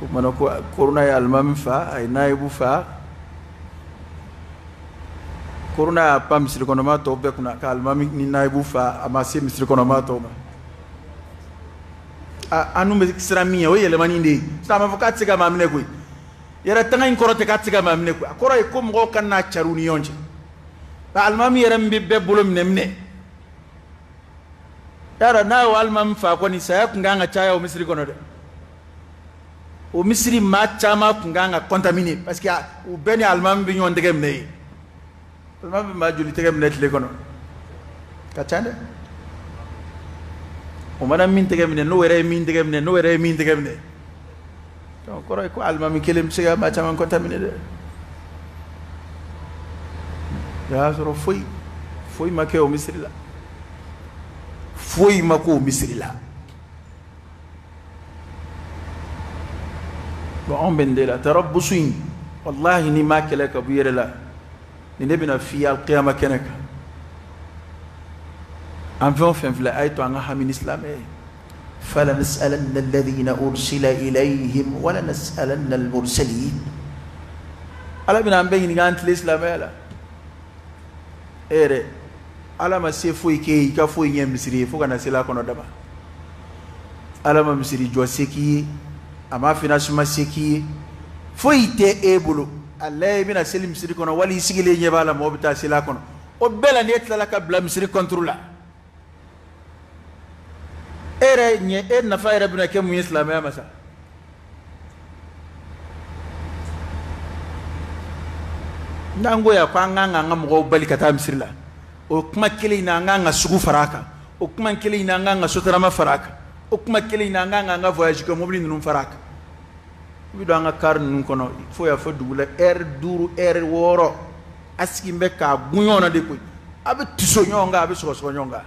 ko mana ko korona ye alimami fa, a ye nayibu fa. Korona y'a pan misiri kɔnɔma tɔw bɛɛ kunna ka alimami ni nayibu fa, a ma se misiri kɔnɔma tɔw ma. An dun bɛ siran min ye, o ye yɛlɛmani de ye. Sisan a ma fɔ k'a tɛ se ka maa minɛ koyi. Yɛrɛ tanga in kɔrɔ tɛ k'a tɛ se ka maa minɛ koyi, a kɔrɔ ye ko mɔgɔw kana n'a cari u ni ɲɔgɔn cɛ. Nka alimami yɛrɛ min bɛ bɛɛ bolo minɛ minɛ, y'a dɔn n'a y'o alimami fa kɔni, saya tun kan ka caya o misiri kɔnɔ dɛ. O misiri maa caman tun kan ka contaminer, parce que u bɛɛ ni alimami bɛ ɲɔgɔn tɛgɛ minɛ yen. Alimami bɛ maa joli tɛgɛ minɛ tile kɔnɔ? Ka ca dɛ. O mana min tɛgɛ minɛ, n'o yɛrɛ ye min tɛgɛ minɛ, n'o yɛrɛ ye min tɛgɛ minɛ, donc kɔrɔ ye ko alimami kelen bɛ se ka maa caman contaminer dɛ. O y'a sɔrɔ foyi foyi ma kɛ o misiri la, foyi ma k'o misiri la. Bon, anw bɛ nin de la, tarabusu in. Walahi, n'i m'a kɛlɛ ka bɔ i yɛrɛ la, nin de bɛna f'i ye alikiyama kɛnɛ kan. An fɛn o fɛn filɛ, a ye to an ka hami ni silamɛ ye. Falanas'alanna alladhina ursila ilayhim wala nas'alanna almursalin. Ala bɛna an bɛɛ ɲininka an tile silamɛya la. E yɛrɛ, Ala ma se foyi k'e ye i ka foyi ɲɛ misiri ye fo ka na seli a kɔnɔ dama. Ala ma misiri jɔ se k'i ye, a ma financement se k'i ye, foyi tɛ e bolo. A lajɛ, i bɛna seli misiri kɔnɔ wali i sigilen ɲɛ b'a la, mɔgɔ bɛ taa seli a kɔnɔ. O bɛɛ la, n'e tilala ka bila misiri contre la, e yɛrɛ ɲɛ, e nafa yɛrɛ bɛna kɛ mun ye silamɛya ma sa? N'an ko yan ko an kan k'an ka mɔgɔw bali ka taa misiri la, o kuma kelen in na, an kan ka sugu fara a kan. O kuma kelen in na, an kan ka sotarama fara a kan. O kuma kelen in na, an kan k'an ka voyage kɛ mobili ninnu fara a kan. I bɛ don an ka car ninnu kɔnɔ fo yan fo dugu la, heure 5, heure 6, a sigilen bɛ k'a gun ɲɔgɔn na de koyi. A bɛ tiso ɲɔgɔn kan, a bɛ sɔgɔsɔgɔ ɲɔgɔn kan,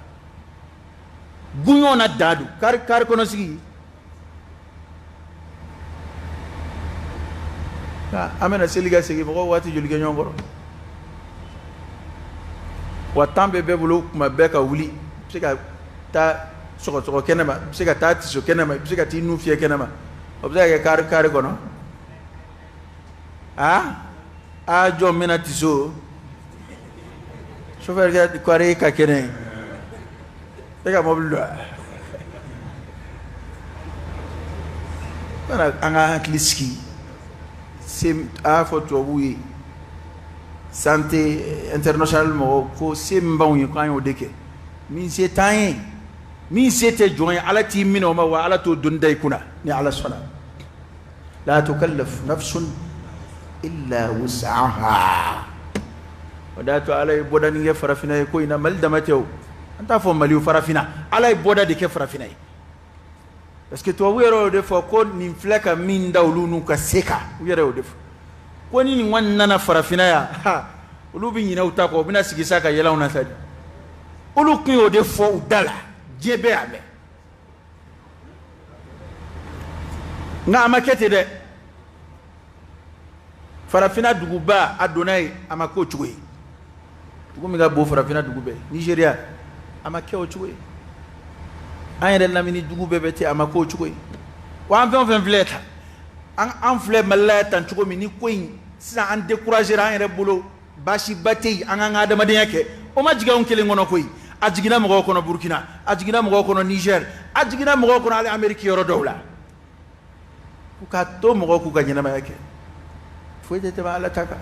gun ɲɔgɔn na da don car kɔnɔ sigi. An bɛna seli ka segin, mɔgɔw waati joli kɛ ɲɔgɔn kɔrɔ? Wa temps bɛ bɛɛ bolo kuma bɛɛ ka wuli. I bɛ se ka taa sɔgɔsɔgɔ kɛnɛ ma, i bɛ se ka taa tiso kɛnɛ ma, i bɛ se ka t'i nun fiyɛ kɛnɛ ma. O bɛ se ka kɛ car kɔnɔ? Aa aa, jɔn bɛna tiso? Chauffeur kɛ car ka kɛnɛ, e ka mobili don. An ka hakili sigi, se a y'a fɔ tubabuw ye. Santé internationale mɔgɔw ko se min b'anw ye k'an y'o de kɛ. Min se t'an ye, min se tɛ jɔn ye, Ala t'i minɛ o ma, wa Ala t'o doni da i kunna ni Ala sɔnna. La tukallaf nafsun illa wus'aha. O de y'a to Ala ye bɔda nin kɛ farafinna ye ko in na. Mali dama tɛ o, an t'a fɔ Mali o, farafinna Ala ye bɔda de kɛ farafinna ye. Parce que tubabu yɛrɛ y'o de fɔ ko nin filɛ ka min da olu n'u ka se kan, u yɛrɛ y'o de fɔ ko ni nin kɔni nana farafinna yan, ha, olu bɛ ɲinɛ u ta kɔ, u bɛna sigi sa ka yɛlɛ anw na sa de. Olu tun y'o de fɔ u da la, diɲɛ bɛɛ y'a mɛn. Nka a ma kɛ ten dɛ. Farafinna duguba a donna yen, a ma k'o cogo ye. Dugu min ka bon farafinna dugu bɛɛ, Nigéria, a ma kɛ o cogo ye. An yɛrɛ lamini dugu bɛɛ bɛ ten, a ma k'o cogo ye. Wa an fɛn o fɛn filɛ tan, an filɛ Mali la tan cogo min, ni ko in sisan an découragera an yɛrɛ bolo, baasiba tɛ yen, an k'an ka adamadenya kɛ. O ma jigin anw kelen kɔnɔ koyi, a jiginna mɔgɔw kɔnɔ Burukina, a jiginna mɔgɔw kɔnɔ Niger, a jiginna mɔgɔw kɔnɔ hali Amérique yɔrɔ dɔw la. U k'a to mɔgɔw k'u ka ɲɛnamaya kɛ, foyi tɛ tɛmɛ Ala ta kan.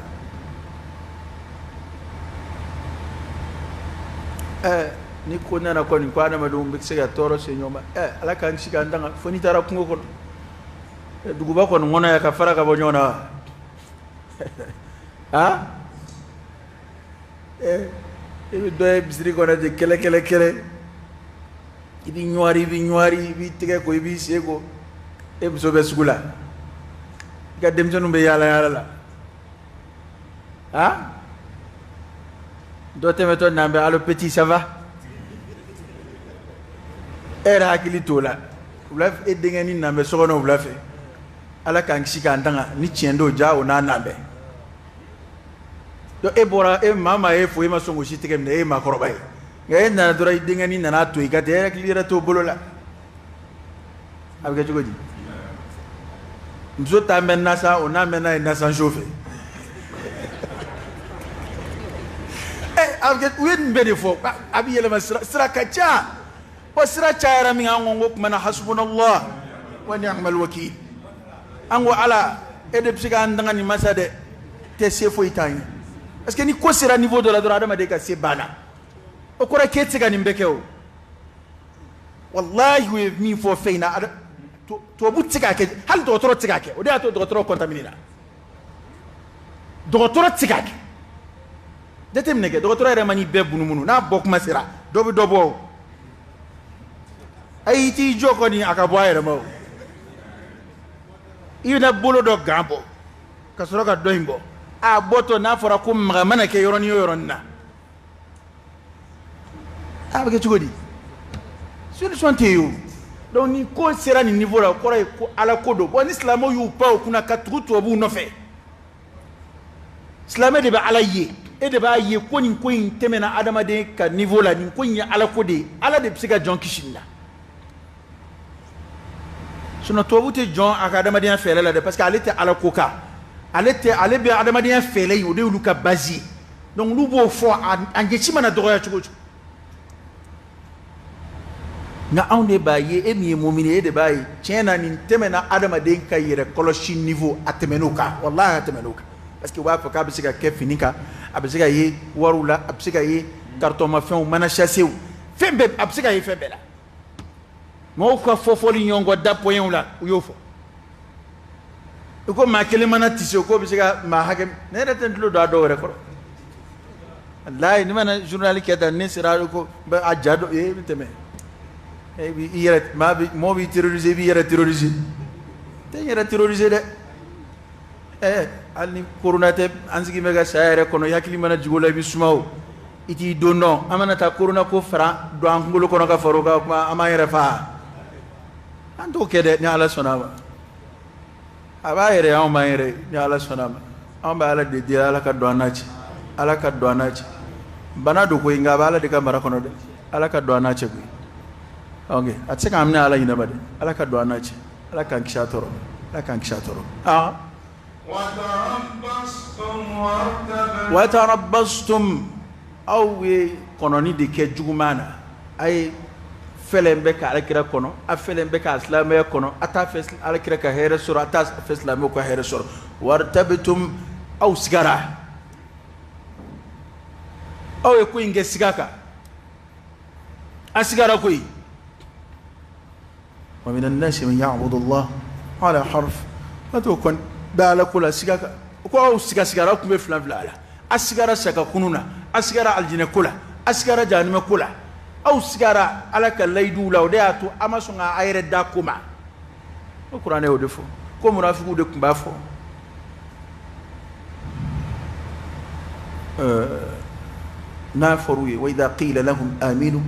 Ni ko nana kɔni ko adamadenw bɛ se ka tɔɔrɔ se ɲɔgɔn ma, Ala k'an kisi k'an tanga, fo n'i taara kungo kɔnɔ. Duguba kɔni kɔnɔ yan ka fara ka bɔ ɲɔgɔn na wa? Ha? I bɛ dɔ ye misiri kɔnɔ ten kɛlɛ kɛlɛ kɛlɛ, i b'i ɲɔgɔri, i b'i ɲɔgɔri, i b'i tɛgɛ ko, i b'i sen ko, e muso bɛ sugu la, i ka denmisɛnninw bɛ yaala yaala la. Ha? Dɔ tɛmɛtɔ n'an bɛ allo petit, ça va? E yɛrɛ hakili t'o la. Wula e denkɛnin n'an bɛ so kɔnɔ wula fɛ, Ala k'an kisi k'an tanga, ni tiɲɛ don ja o n'a n'an bɛ. Donc e bɔra, e maa maa ye fo, e ma sɔn k'o si tɛgɛ minɛ, e ye maakɔrɔba ye. Nka e nana dɔrɔn, i denkɛnin nana to i ka ten, e hakili yɛrɛ t'o bolo la. A bɛ kɛ cogo di? Muso ta bɛ nasa, o n'a mɛnna ye nasanso fɛ. A bɛ kɛ, u ye nin bɛɛ de fɔ, a bɛ yɛlɛma sira, sira ka ca. Wa sira cayara min, an ko kuma na hasbunallah wa ni'mal wakil. An ko Ala, e de bɛ se k'an danga nin masa dɛ, tɛ se foyi t'an ye. Parce que ni ko sera niveau dɔ la dɔrɔn, adamaden ka se banna. O kɔrɔ k'e tɛ se ka nin bɛɛ kɛ o. Walahi u ye min fɔ fɛn in na, tubabu tɛ se k'a kɛ, hali dɔgɔtɔrɔ tɛ se k'a kɛ. O de y'a to dɔgɔtɔrɔ contaminé la. Dɔgɔtɔrɔ tɛ se k'a kɛ. Jateminɛ kɛ, dɔgɔtɔrɔ yɛrɛ ma n'i bɛɛ bunumunu, n'a bɔ kuma sera, dɔ bɛ dɔ bɔ o. Ayi, i t'i jɔ kɔni a ka bɔ a yɛrɛ ma o. I bɛna bolo dɔ gan bɔ ka sɔrɔ ka dɔ in bɔ. A bɔtɔ n'a fɔra ko maga mana kɛ yɔrɔnin o yɔrɔnin na, a bɛ kɛ cogo di? Solution tɛ yen o. Donc ni ko sera nin niveau la, o kɔrɔ ye ko Ala ko don. Bon, ni silamɛw y'u pan o kunna ka tugu tubabuw nɔfɛ, silamɛ de bɛ Ala ye, e de b'a ye ko nin ko in tɛmɛna adamaden ka niveau la, nin ko in ye Ala ko de ye, Ala de bɛ se ka jɔn kisi nin na. Sinon tubabu tɛ jɔn a ka adamadenya fɛɛrɛ la dɛ, parce que ale tɛ Ala ko kan, ale tɛ, ale bɛ adamadenya fɛɛrɛ ye, o de y'olu ka base ye. Donc olu b'o fɔ, a ɲɛci mana dɔgɔya cogo o cogo. Nka anw de b'a ye, e min ye mumini ye, e de b'a ye tiɲɛ na nin tɛmɛna adamaden ka yɛrɛ kɔlɔsi niveau, a tɛmɛn'o kan, walahi a tɛmɛn'o kan. Parce que u b'a fɔ k'a bɛ se ka kɛ fini kan, a bɛ se ka ye wariw la, a bɛ se ka ye carton mafɛnw, mana chassé, fɛn bɛɛ, a bɛ se ka ye fɛn bɛɛ la. Mɔgɔw ka fɔfɔli ɲɔgɔn kɔ da pɔɲɛw la, u y'o fɔ. I ko maa kelen mana tise, o k'o bɛ se ka maa hakɛ, ne yɛrɛ tɛ n tulo don a dɔw yɛrɛ kɔrɔ. Walayi, ni mana journal kɛ tan, ne sera ko a ja dɔ, ee, bɛ tɛmɛ. E b'i yɛrɛ, maa bɛ, mɔgɔ b'i terroriser, i b'i yɛrɛ terroriser. Tɛ n yɛrɛ terroriser dɛ. Hali ni corona tɛ, an sigi bɛ ka saya yɛrɛ kɔnɔ, i hakili mana jigin o la, i bɛ suma o. I t'i don dɔn, an mana taa corona ko fara don an kunkolo kɔnɔ ka fara o kan, kuma an b'an yɛrɛ fa. An t'o kɛ dɛ, ni Ala sɔnna a ma. A b'a yɛrɛ, anw b'an yɛrɛ, ni Ala sɔnna a ma. Anw bɛ Ala de deli, Ala ka don an n'a cɛ. Ala ka don an n'a cɛ. Bana don koyi, nka a bɛ Ala de ka mara kɔnɔ dɛ. Ala ka don an n'a cɛ koyi. Ok, a tɛ se k'an minɛ Ala ɲinɛ ma dɛ. Ala ka don an n'a cɛ. Ala k'an kisi a tɔɔrɔ. Ala k'an kisi a tɔɔrɔ. Wa tarabbastum, aw ye kɔnɔni de kɛ juguman na. A ye fɛlɛn bɛ ka alakira kɔnɔ, a fɛlɛn bɛ ka silamɛya kɔnɔ, a t'a fɛ alakira ka hɛrɛ sɔrɔ, a t'a fɛ silamɛw ka hɛrɛ sɔrɔ. Wartabtum, aw sigara. Aw ye ko in kɛ siga kan, a sigara koyi. Wa min annasi man ya'budu Allah ala harf, a t'o kɔni bɛ Ala ko la siga kan. Ko aw siga sigara, aw tun bɛ filan fila la, a sigara saka kunun na, a sigara alijinɛ ko la, a sigara jahanama ko la, aw sigara Ala ka layiduw la. O de y'a to a ma sɔn ka a yɛrɛ da ko ma. O kuranɛ y'o de fɔ, ko munafigiw de tun b'a fɔ. N'a fɔr'u ye, wa idha qila lahum aminu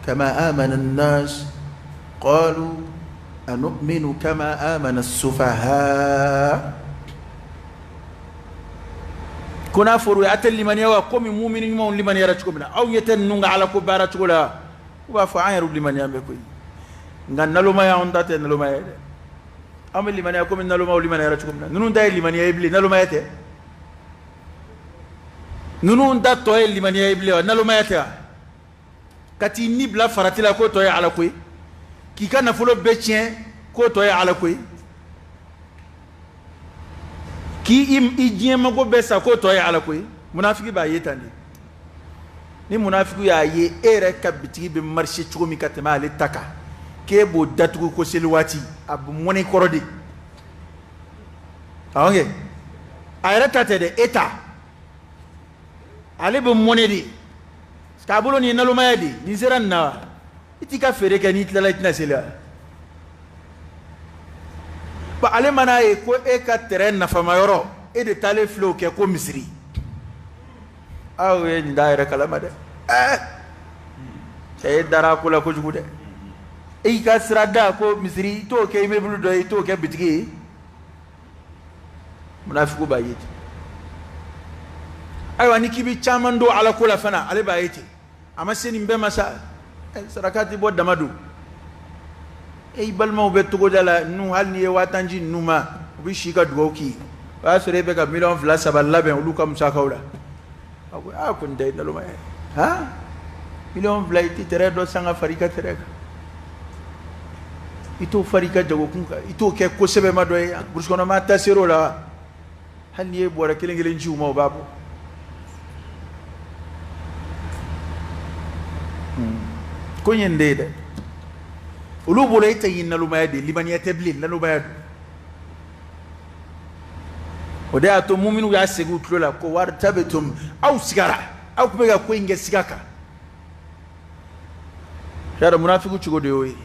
kama amana an-nas qalu anu'minu kama amana as-sufaha. Ko n'a fɔr'u ye a tɛ limaniya wa komi mumini ɲumanw limaniyara cogo min na, aw ɲɛ tɛ ninnu ka Ala ko baara cogo la, u b'a fɔ an yɛrɛ limaniya bɛ koyi, nka nalomaya anw ta tɛ nalomaya ye dɛ. An bɛ limaniya komi nalomaw limaniyara cogo min na, ninnu ta ye limaniya ye bilen, nalomaya tɛ. Ninnu ta tɔ ye limaniya ye bilen wa, nalomaya tɛ wa? Ka t'i ni bila farati la k'o tɔ ye Ala ko ye, k'i ka nafolo bɛɛ tiɲɛ k'o tɔ ye Ala ko ye, k'i i diɲɛ mago bɛɛ sa k'o tɔ ye Ala ko ye. Munafiki b'a ye tan de. Ni munafiki y'a ye e yɛrɛ ka bitigi bɛ marcher cogo min ka tɛmɛ ale ta kan, k'e b'o datugu ko seli waati, a bɛ mɔnɛ kɔrɔ de. Awɔ kɛ, a yɛrɛ ta tɛ dɛ, e ta. Ale bɛ mɔnɛ de k'a bolo nin ye nalomaya de ye, nin sera nin na wa? I t'i ka feere kɛ, n'i tilala i tɛna seli wa? Ba ale mana ye ko e ka tɛrɛn nafama yɔrɔ, e de taalen filɛ o kɛ ko misiri. Aw ye nin da yɛrɛ kalama dɛ. Cɛ e dara a ko la kojugu dɛ. E y'i ka sira da ko misiri, i t'o kɛ immeuble dɔ ye, i t'o kɛ bitigi ye. Munafiku b'a ye ten. Ayiwa, ni k'i bɛ caman don Ala ko la fana, ale b'a ye ten. A ma se nin bɛɛ ma sa, saraka ti bɔ dama don. E i balimaw bɛ togoda la, ninnu hali n'i ye 50 000 ci ninnu ma, u bɛ si ka dugawu k'i ye. O y'a sɔrɔ e bɛ ka 2 miliyɔn 3 labɛn olu ka musakaw la. A ko aa, ko nin tɛ naloma ye. Han, 2 miliyɔn, i tɛ tɛrɛn dɔ san ka fara i ka tɛrɛn kan, i t'o fara i ka jagokun kan, i t'o kɛ ko sɛbɛma dɔ ye. Burusi kɔnɔ maa ta ser'o la, hali n'i ye bɔrɛ kelen kelen ci u ma, u b'a bɔ. Ko in ye nin de ye dɛ. Olu bolo e ta ye nalomaya de ye, limaniya tɛ bilen, nalomaya don. O de y'a to muminiw y'a segin u tulo la ko wartabtum, aw sigara, aw tun bɛ ka ko in kɛ siga kan. Y'a dɔn munafiku cogo de y'o ye.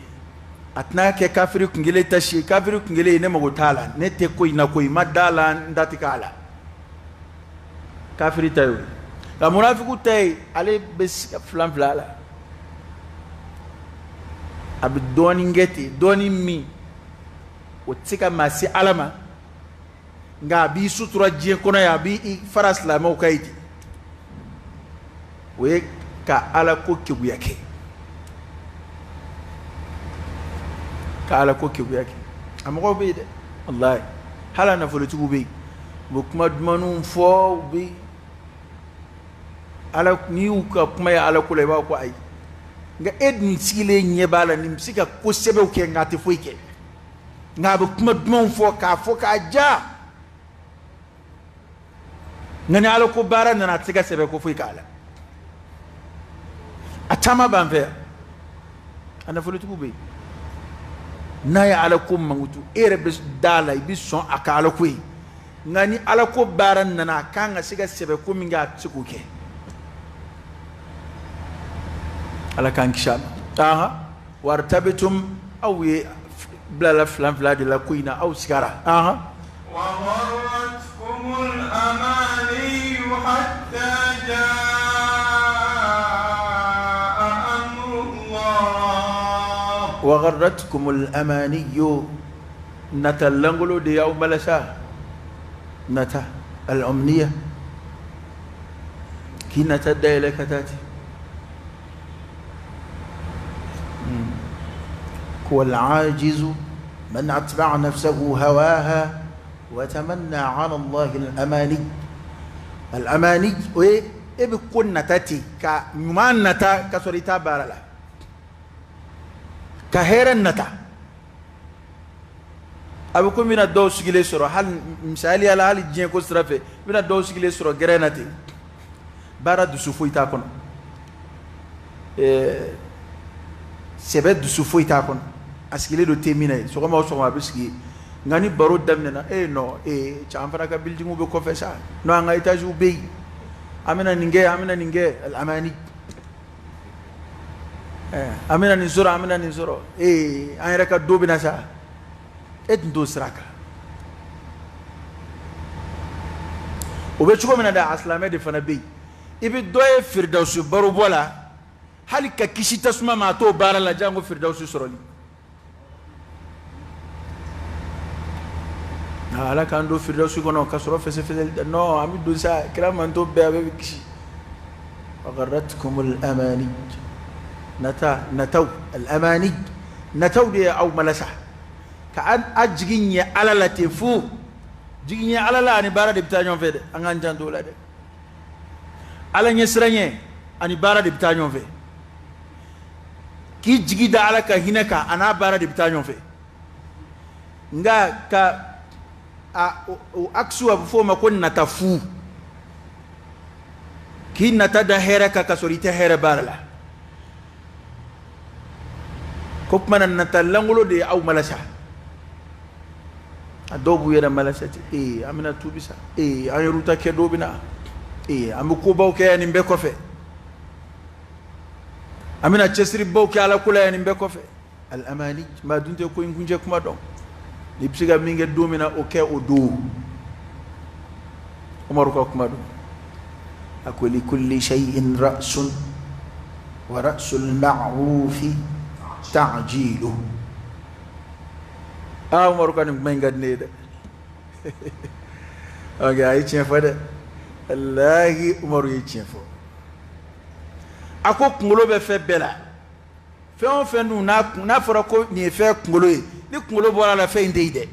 A tɛna kɛ kafiri kun kelen ta si ye. Kafiri kun kelen ye, ne mago t'a la, ne tɛ ko in na koyi, n ma da la, n da tɛ k'a la. Kafiri ta y'o ye. Nka munafiku ta ye, ale bɛ siga filan fila la, a bɛ dɔɔnin kɛ ten, dɔɔnin min o tɛ se ka maa se Ala ma, nka a b'i sutura diɲɛ kɔnɔ yan, a b'i fara silamɛw kan yen ten. O ye ka Ala ko keguya kɛ, ka Ala ko keguya kɛ. A mɔgɔw bɛ yen dɛ, walayi, hali a nafolotigiw bɛ yen, u bɛ kuma dumanniw fɔ, u bɛ Ala, n'i y'u ka kuma ye Ala ko la, i b'a fɔ ko ayi. Nka e dun sigilen ɲɛ b'a la, nin bɛ se ka ko sɛbɛw kɛ, nka a tɛ foyi kɛ, nka a bɛ kuma dumanw fɔ k'a fɔ k'a ja. Nka ni Ala ko baara nana, a tɛ se ka sɛbɛ ko foyi k'a la. A caman b'an fɛ yan, a nafolotigiw bɛ yen. N'a ye Ala ko mankutu, e yɛrɛ bɛ da la, i bɛ sɔn a ka Ala ko ye. Nka ni Ala ko baara nana, a kan ka se ka sɛbɛ ko min kɛ, a tɛ se k'o kɛ. Ala k'an kisi a ma. Ahan, wartabtum, aw ye bilala filan fila de la ko in na, aw sigara. Ahan. وغرتكم الأماني حتى جاء أمر الله. وغرتكم الأماني, nata langolo de y'aw malasa. Nata al-umniya, k'i nata dayɛlɛ ka taa ten ko العاجز من أتبع نفسه هواها وتمنى على الله الأماني. الأماني o ye e bɛ ko nata ten, ka ɲuman nata ka sɔrɔ i t'a baara la, ka hɛrɛ nata. A bɛ komi i bɛna dɔw sigilen sɔrɔ, hali misaliya la, hali diɲɛ ko sira fɛ, i bɛna dɔw sigilen sɔrɔ gɛrɛn na ten, Baara dusu foyi t'a kɔnɔ, sɛbɛ dusu foyi t'a kɔnɔ. A sigilen don te min na yen, sɔgɔma o sɔgɔma a bɛ sigi. Nka ni baro daminɛna, e non, e cɛ an fana ka building bɛ kɔfɛ sa, non an ka étage bɛ yen, an bɛna nin kɛ, an bɛna nin kɛ, alamani, an bɛna nin sɔrɔ, an bɛna nin sɔrɔ, ee an yɛrɛ ka don bɛna sa. E tun t'o sira kan. O bɛ cogo min na dɛ, a silamɛ de fana bɛ yen. I bɛ dɔ ye firidawusu barobɔ la, hali ka kisi tasuma ma a t'o baara la, janko firidawusu sɔrɔli. Ala k'an don firidawusu kɔnɔ ka sɔrɔ fɛsɛfɛsɛli. Non, an bɛ don sa, kira manto bɛɛ a bɛɛ bɛ kisi. Wa gharratkumul amani, nata nataw al amani, nataw de ye aw malasa ka a jigi ɲɛ Ala la ten fu. Jigi ɲɛ Ala la ani baara de bɛ taa ɲɔgɔn fɛ dɛ, an k'an janto o la dɛ. Ala ɲɛsiranɲɛ ani baara de bɛ taa ɲɔgɔn fɛ. K'i jigi da Ala ka hinɛ kan a n'a baara de bɛ taa ɲɔgɔn fɛ. Nka ka a o aksu, a bɛ fɔ o ma ko nata fu. K'i nata da hɛrɛ kan ka sɔrɔ i tɛ hɛrɛ baara la. Ko tuma na nata lankolon de ye aw malasa. A dɔw b'u yɛrɛ malasa ten, ee an bɛna tuubi sa, ee an yɛrɛw ta kɛ dɔw bɛ na, ee an bɛ kobaw kɛ yan nin bɛɛ kɔfɛ, an bɛna cɛsiribaw kɛ Ala ko la yan nin bɛɛ kɔfɛ. Al-amani, maa dun tɛ ko in kuncɛ kuma dɔn. N'i bɛ se ka min kɛ don min na, o kɛ o don. Umaru ka kuma don. A ko li kulli shay'in ra'sun wa ra'sul ma'rufi ta'jilu. Aa Umaru ka nin kuma in ka di ne ye dɛ. Ok, a ye tiɲɛ fɔ dɛ. Walahi Umaru ye tiɲɛ fɔ. A ko kunkolo bɛ fɛn bɛɛ la. Fɛn o fɛn dun n'a fɔra ko nin ye fɛn kunkolo ye, ni kunkolo bɔra a la fɛn in tɛ yen dɛ.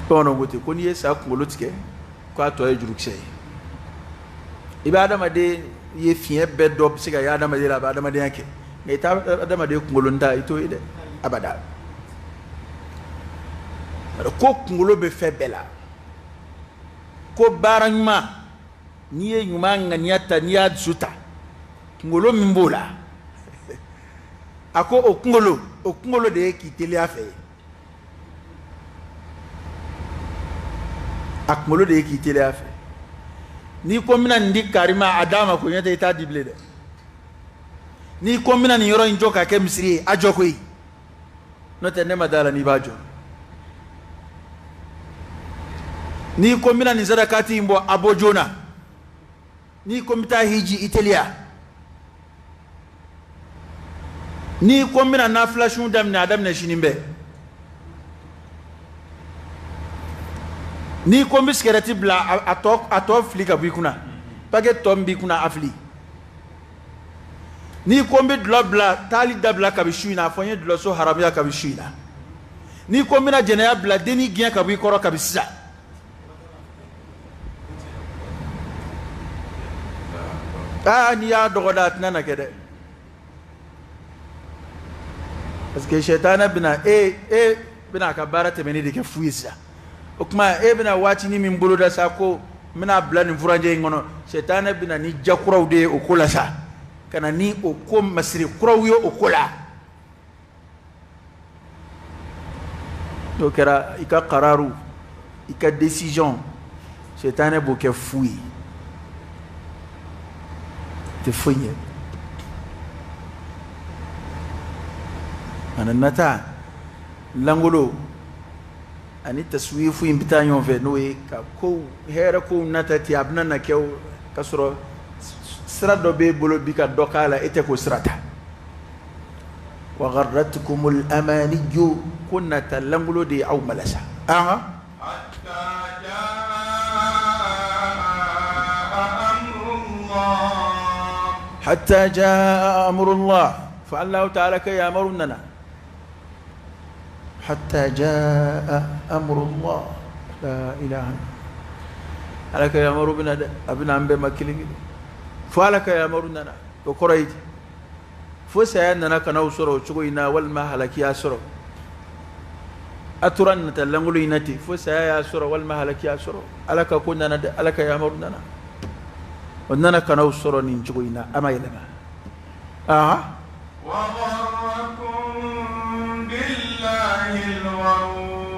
Bamananw ko ten ko n'i ye sa kunkolo tigɛ k'a tɔ ye jurukisɛ ye. I bɛ adamaden ye fiɲɛ bɛɛ dɔ bɛ se ka ye adamaden la, a bɛ adamadenya kɛ, nka i tɛ adamaden kunkolo ta, i t'o ye dɛ, abada. Ko kunkolo bɛ fɛn bɛɛ la. Ko baara ɲuman, n'i ye ɲuman ŋaniya ta, n'i y'a dusu ta, kunkolo min b'o la, a ko o kunkolo de ye k'i teliya fɛ ye. A kunkolo de ye k'i teliya fɛ. N'i ko n bɛna nin di kari ma, a d'a ma ko ɲɛ tɛ, i t'a di bilen dɛ. N'i ko n bɛna nin yɔrɔ in jɔ k'a kɛ misiri ye, a jɔ koyi. N'o tɛ ne ma da la n'i b'a jɔ. N'i ko n bɛna nin sarakati in bɔ, a bɔ joona. N'i ko n bɛ taa hiji, i teliya. N'i ko n bɛna nafila sun daminɛ, a daminɛ sini bɛɛ. N'i ko n bɛ sigɛrɛti bila, a tɔ fili ka bɔ i kunna. Paquet tɔ min b'i kunna, a fili. N'i ko n bɛ dulɔ bila, taali dabila kabi su in na, a fɔ n ye dulɔso haramuya kabi su in na. N'i ko n bɛna jɛnɛya bila, denni gɛn ka bɔ i kɔrɔ kabi sisan. Aa n'i y'a dɔgɔda a tɛna na kɛ dɛ. Parce que sɛtanɛ bɛna e bɛna a ka baara tɛmɛnen de kɛ fu ye sisan. O tuma e bɛna waatinin min boloda sa ko n bɛna bila nin furancɛ in kɔnɔ, sɛtanɛ bɛna ni jakuraw de ye o ko la sa, ka na ni o ko masiri kuraw ye o ko la. N'o kɛra i ka kararu, i ka décision, sɛtanɛ b'o kɛ fu ye, tɛ foyi ɲɛ. Ana nata langolo ani taswifu in bɛ taa ɲɔgɔn fɛ, n'o ye ka kow hɛrɛ kow nata ten, a bɛna na kɛ o ka sɔrɔ sira dɔ b'e bolo bi ka dɔ k'a la, e tɛ k'o sira ta. Wa gharratkumul amaniyu, ko nata langolo de ye aw malasa. Hatta jaa amrullah, fa Allahu ta'ala ka yamaru nana. Hatta jaa amrullah, la ilaha. Ala ka yamaru bɛna dɛ, a bɛna an bɛɛ ma kelen kelen. Fo Ala ka yamaru nana, o kɔrɔ ye di? Fo saya nana ka n'aw sɔrɔ o cogo in na, walima halaki y'a sɔrɔ. A tora nata lankolon in na ten fo saya y'a sɔrɔ walima halaki y'a sɔrɔ. Ala ka ko nana dɛ, Ala ka yamaru nana. O nana ka n'aw sɔrɔ nin cogo in na, a ma yɛlɛma. Aha.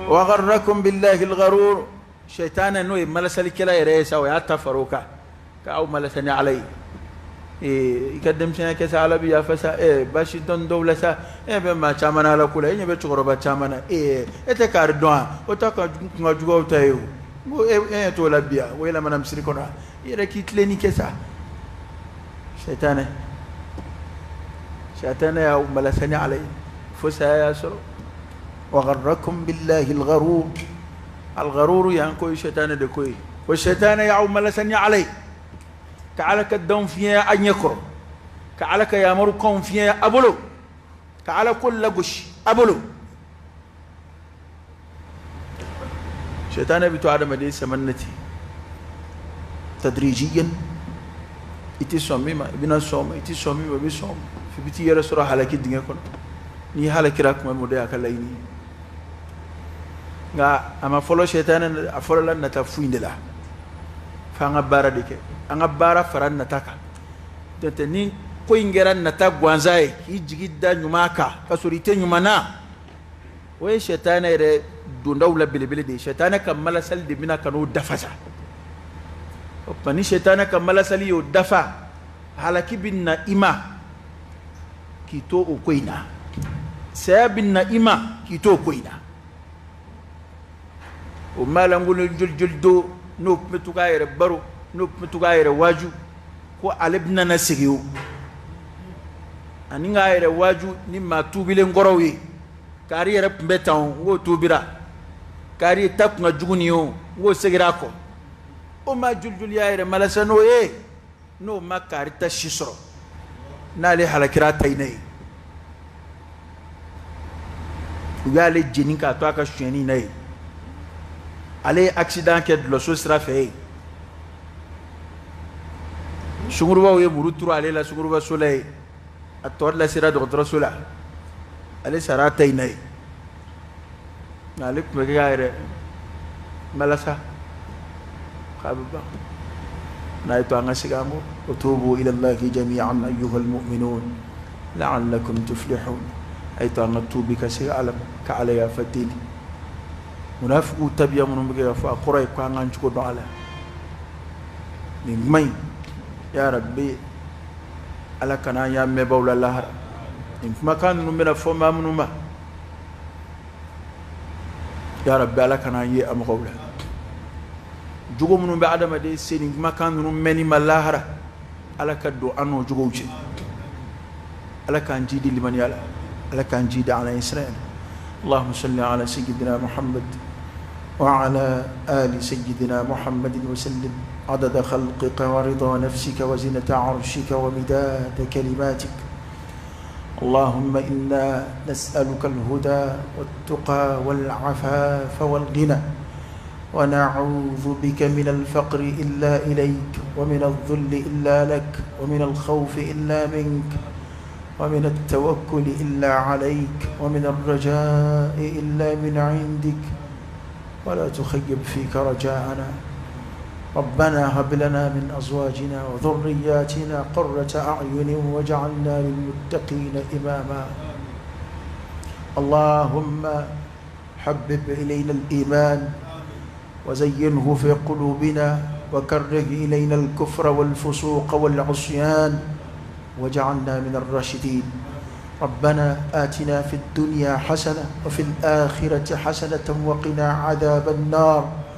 Wa gharrakum billahi al-gharur. Shaytan n'o ye malasalikɛla yɛrɛ ye sa, o y'a ta fara o kan k'aw malasa ni Ala ye. I ka denmisɛnya kɛ sa, Ala bɛ yafa sa. Baasi dɔn dɔw la sa, e bɛ maa caman na Ala ko la, e ɲɛ bɛ cɛkɔrɔba caman na, e tɛ kari dɔn wa? O ta ka kun ka jugu aw ta ye o. N ko e ɲɛ t'o la bi wa? O yɛlɛmana misiri kɔnɔ wa? I yɛrɛ k'i tilenni kɛ sa. Sɛtanɛ sɛtanɛ y'aw malasa ni Ala ye fo saya y'a sɔrɔ. Wa gharrakum billahi al-gharur. Al-gharur yan ko sɛtanɛ de ko ye. Ko sɛtanɛ y'aw malasa ni Ala ye. Ka Ala ka danw fiɲɛ a ɲɛ kɔrɔ, ka Ala ka yamarukanw fiɲɛ a bolo, ka Ala ko lagosi a bolo. Sɛtanɛ bɛ to adamaden samani na ten tadrijiyan. I tɛ sɔn min ma, i bɛna sɔn o ma, i tɛ sɔn min ma, i bɛ sɔn o ma, f'i bɛ t'i yɛrɛ sɔrɔ halaki dingɛ kɔnɔ. N'i halakira tuma min, o de y'a ka laɲini ye. Nka a ma fɔlɔ sɛtanɛ, a fɔlɔla nata fu in de la. F'an ka baara de kɛ, an ka baara fara nata kan. N'o tɛ ni ko in kɛra nata gansan ye, k'i jigi da ɲuman kan ka sɔrɔ i tɛ ɲuman na, o ye sɛtanɛ yɛrɛ dondaw la belebele de ye. Sɛtanɛ ka malasali de bɛna ka n'o dafa sa. O tuma ni sɛtanɛ ka malasali y'o dafa, halaki bɛ na i ma k'i to o ko in na, saya bɛ na i ma k'i to o ko in na. O maalankolon joli joli do n'o tun bɛ to k'a yɛrɛ baro, n'o tun bɛ to k'a yɛrɛ waaju ko ale bɛna na segin o, ani k'a yɛrɛ waaju ni maa tuubilen kɔrɔw ye. Kari yɛrɛ tun bɛ tan o, n k'o tuubira. Kari ta tun ka jugu nin ye o, n k'o segira a kɔ. O maa joli joli y'a yɛrɛ malasa n'o ye, n'o ma kari ta si sɔrɔ, n'ale halakira a ta in na ye. U y'ale jeni k'a to a ka sonyɛni na ye. Ale ye accident kɛ dulɔso sira fɛ yen. Sungurubaw ye muru turu ale la sungurubaso la yen. A tɔ lasera dɔgɔtɔrɔso la. Ale sara a ta in na yen. Nka ale tun bɛ kɛ k'a yɛrɛ malasa k'a bɛ ban. N'a ye to an ka segin an kɔ. Wa tubu ila Allahi jami'an ayyuhal mu'minun la'allakum tuflihun. A ye to an ka tuubi ka segin Ala ma, ka Ala yafa deli. Munafigiw tabiya minnu bɛ kɛ ka fɔ, a kɔrɔ ye ko an k'an cogo dɔn a la. Nin kuma in, ya Rabbi, Ala kana an y'a mɛnbaw la lahara. Nin kumakan ninnu bɛna fɔ maa minnu ma, ya Rabbi, Ala kana an ye a mɔgɔw la. Jogo minnu bɛ adamaden se nin kumakan ninnu mɛnni ma lahara, Ala ka don an n'o jogow cɛ. Ala k'an jidi limaniya la, Ala k'an jidi ala ɲɛsiranya la. Allahumma salli ala sayyidina Muhammad wa ala ali sayyidina Muhammadin wa sallim adada khalqika wa rida nafsika wa zinata arshika wa midada kalimatik. Allahumma inna nas'aluka al-huda wat-tuqa wal-afafa wal-ghina wa na'udhu bika min al-faqri illa ilayk wa min adh-dhulli illa lak wa min al-khawfi illa mink wa min at-tawakkuli illa alayk wa min ar-raja'i illa min 'indik wa la tukhayyib fika raja'ana. ربنا هب لنا من أزواجنا وذرياتنا قرة أعين واجعلنا للمتقين إماما. اللهم حبب إلينا الإيمان وزينه في قلوبنا وكره إلينا الكفر والفسوق والعصيان واجعلنا من الراشدين. ربنا آتنا في الدنيا حسنة وفي الآخرة حسنة وقنا عذاب النار.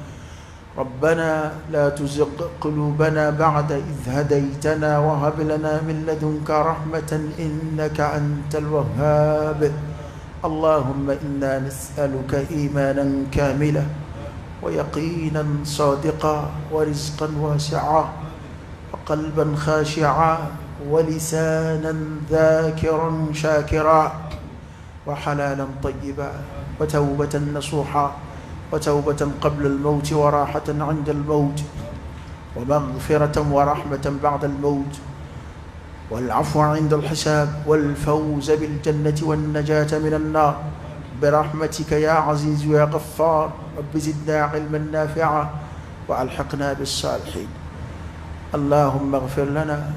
ربنا لا تزغ قلوبنا بعد إذ هديتنا وهب لنا من لدنك رحمة إنك أنت الوهاب. اللهم إنا نسألك إيمانا كاملا ويقينا صادقا ورزقا واسعا وقلبا خاشعا ولسانا ذاكرا شاكرا وحلالا طيبا وتوبة نصوحا وتوبة قبل الموت وراحة عند الموت ومغفرة ورحمة بعد الموت والعفو عند الحساب والفوز بالجنة والنجاة من النار برحمتك يا عزيز يا غفار. رب زدنا علما نافعا وألحقنا بالصالحين. اللهم اغفر لنا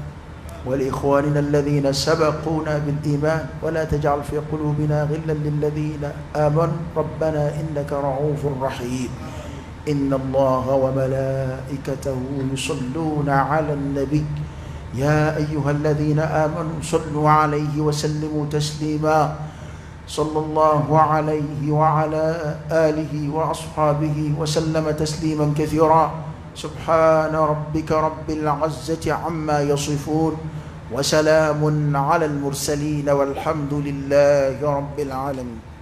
ولإخواننا الذين سبقونا بالإيمان، ولا تجعل في قلوبنا غلا للذين آمنوا، ربنا إنك رؤوف رحيم. إن الله وملائكته يصلون على النبي يا أيها الذين آمنوا صلوا عليه وسلموا تسليما. صلى الله عليه وعلى آله وأصحابه وسلم تسليما كثيرا. سبحان ربك رب العزة عما يصفون، وسلام على المرسلين، والحمد لله رب العالمين.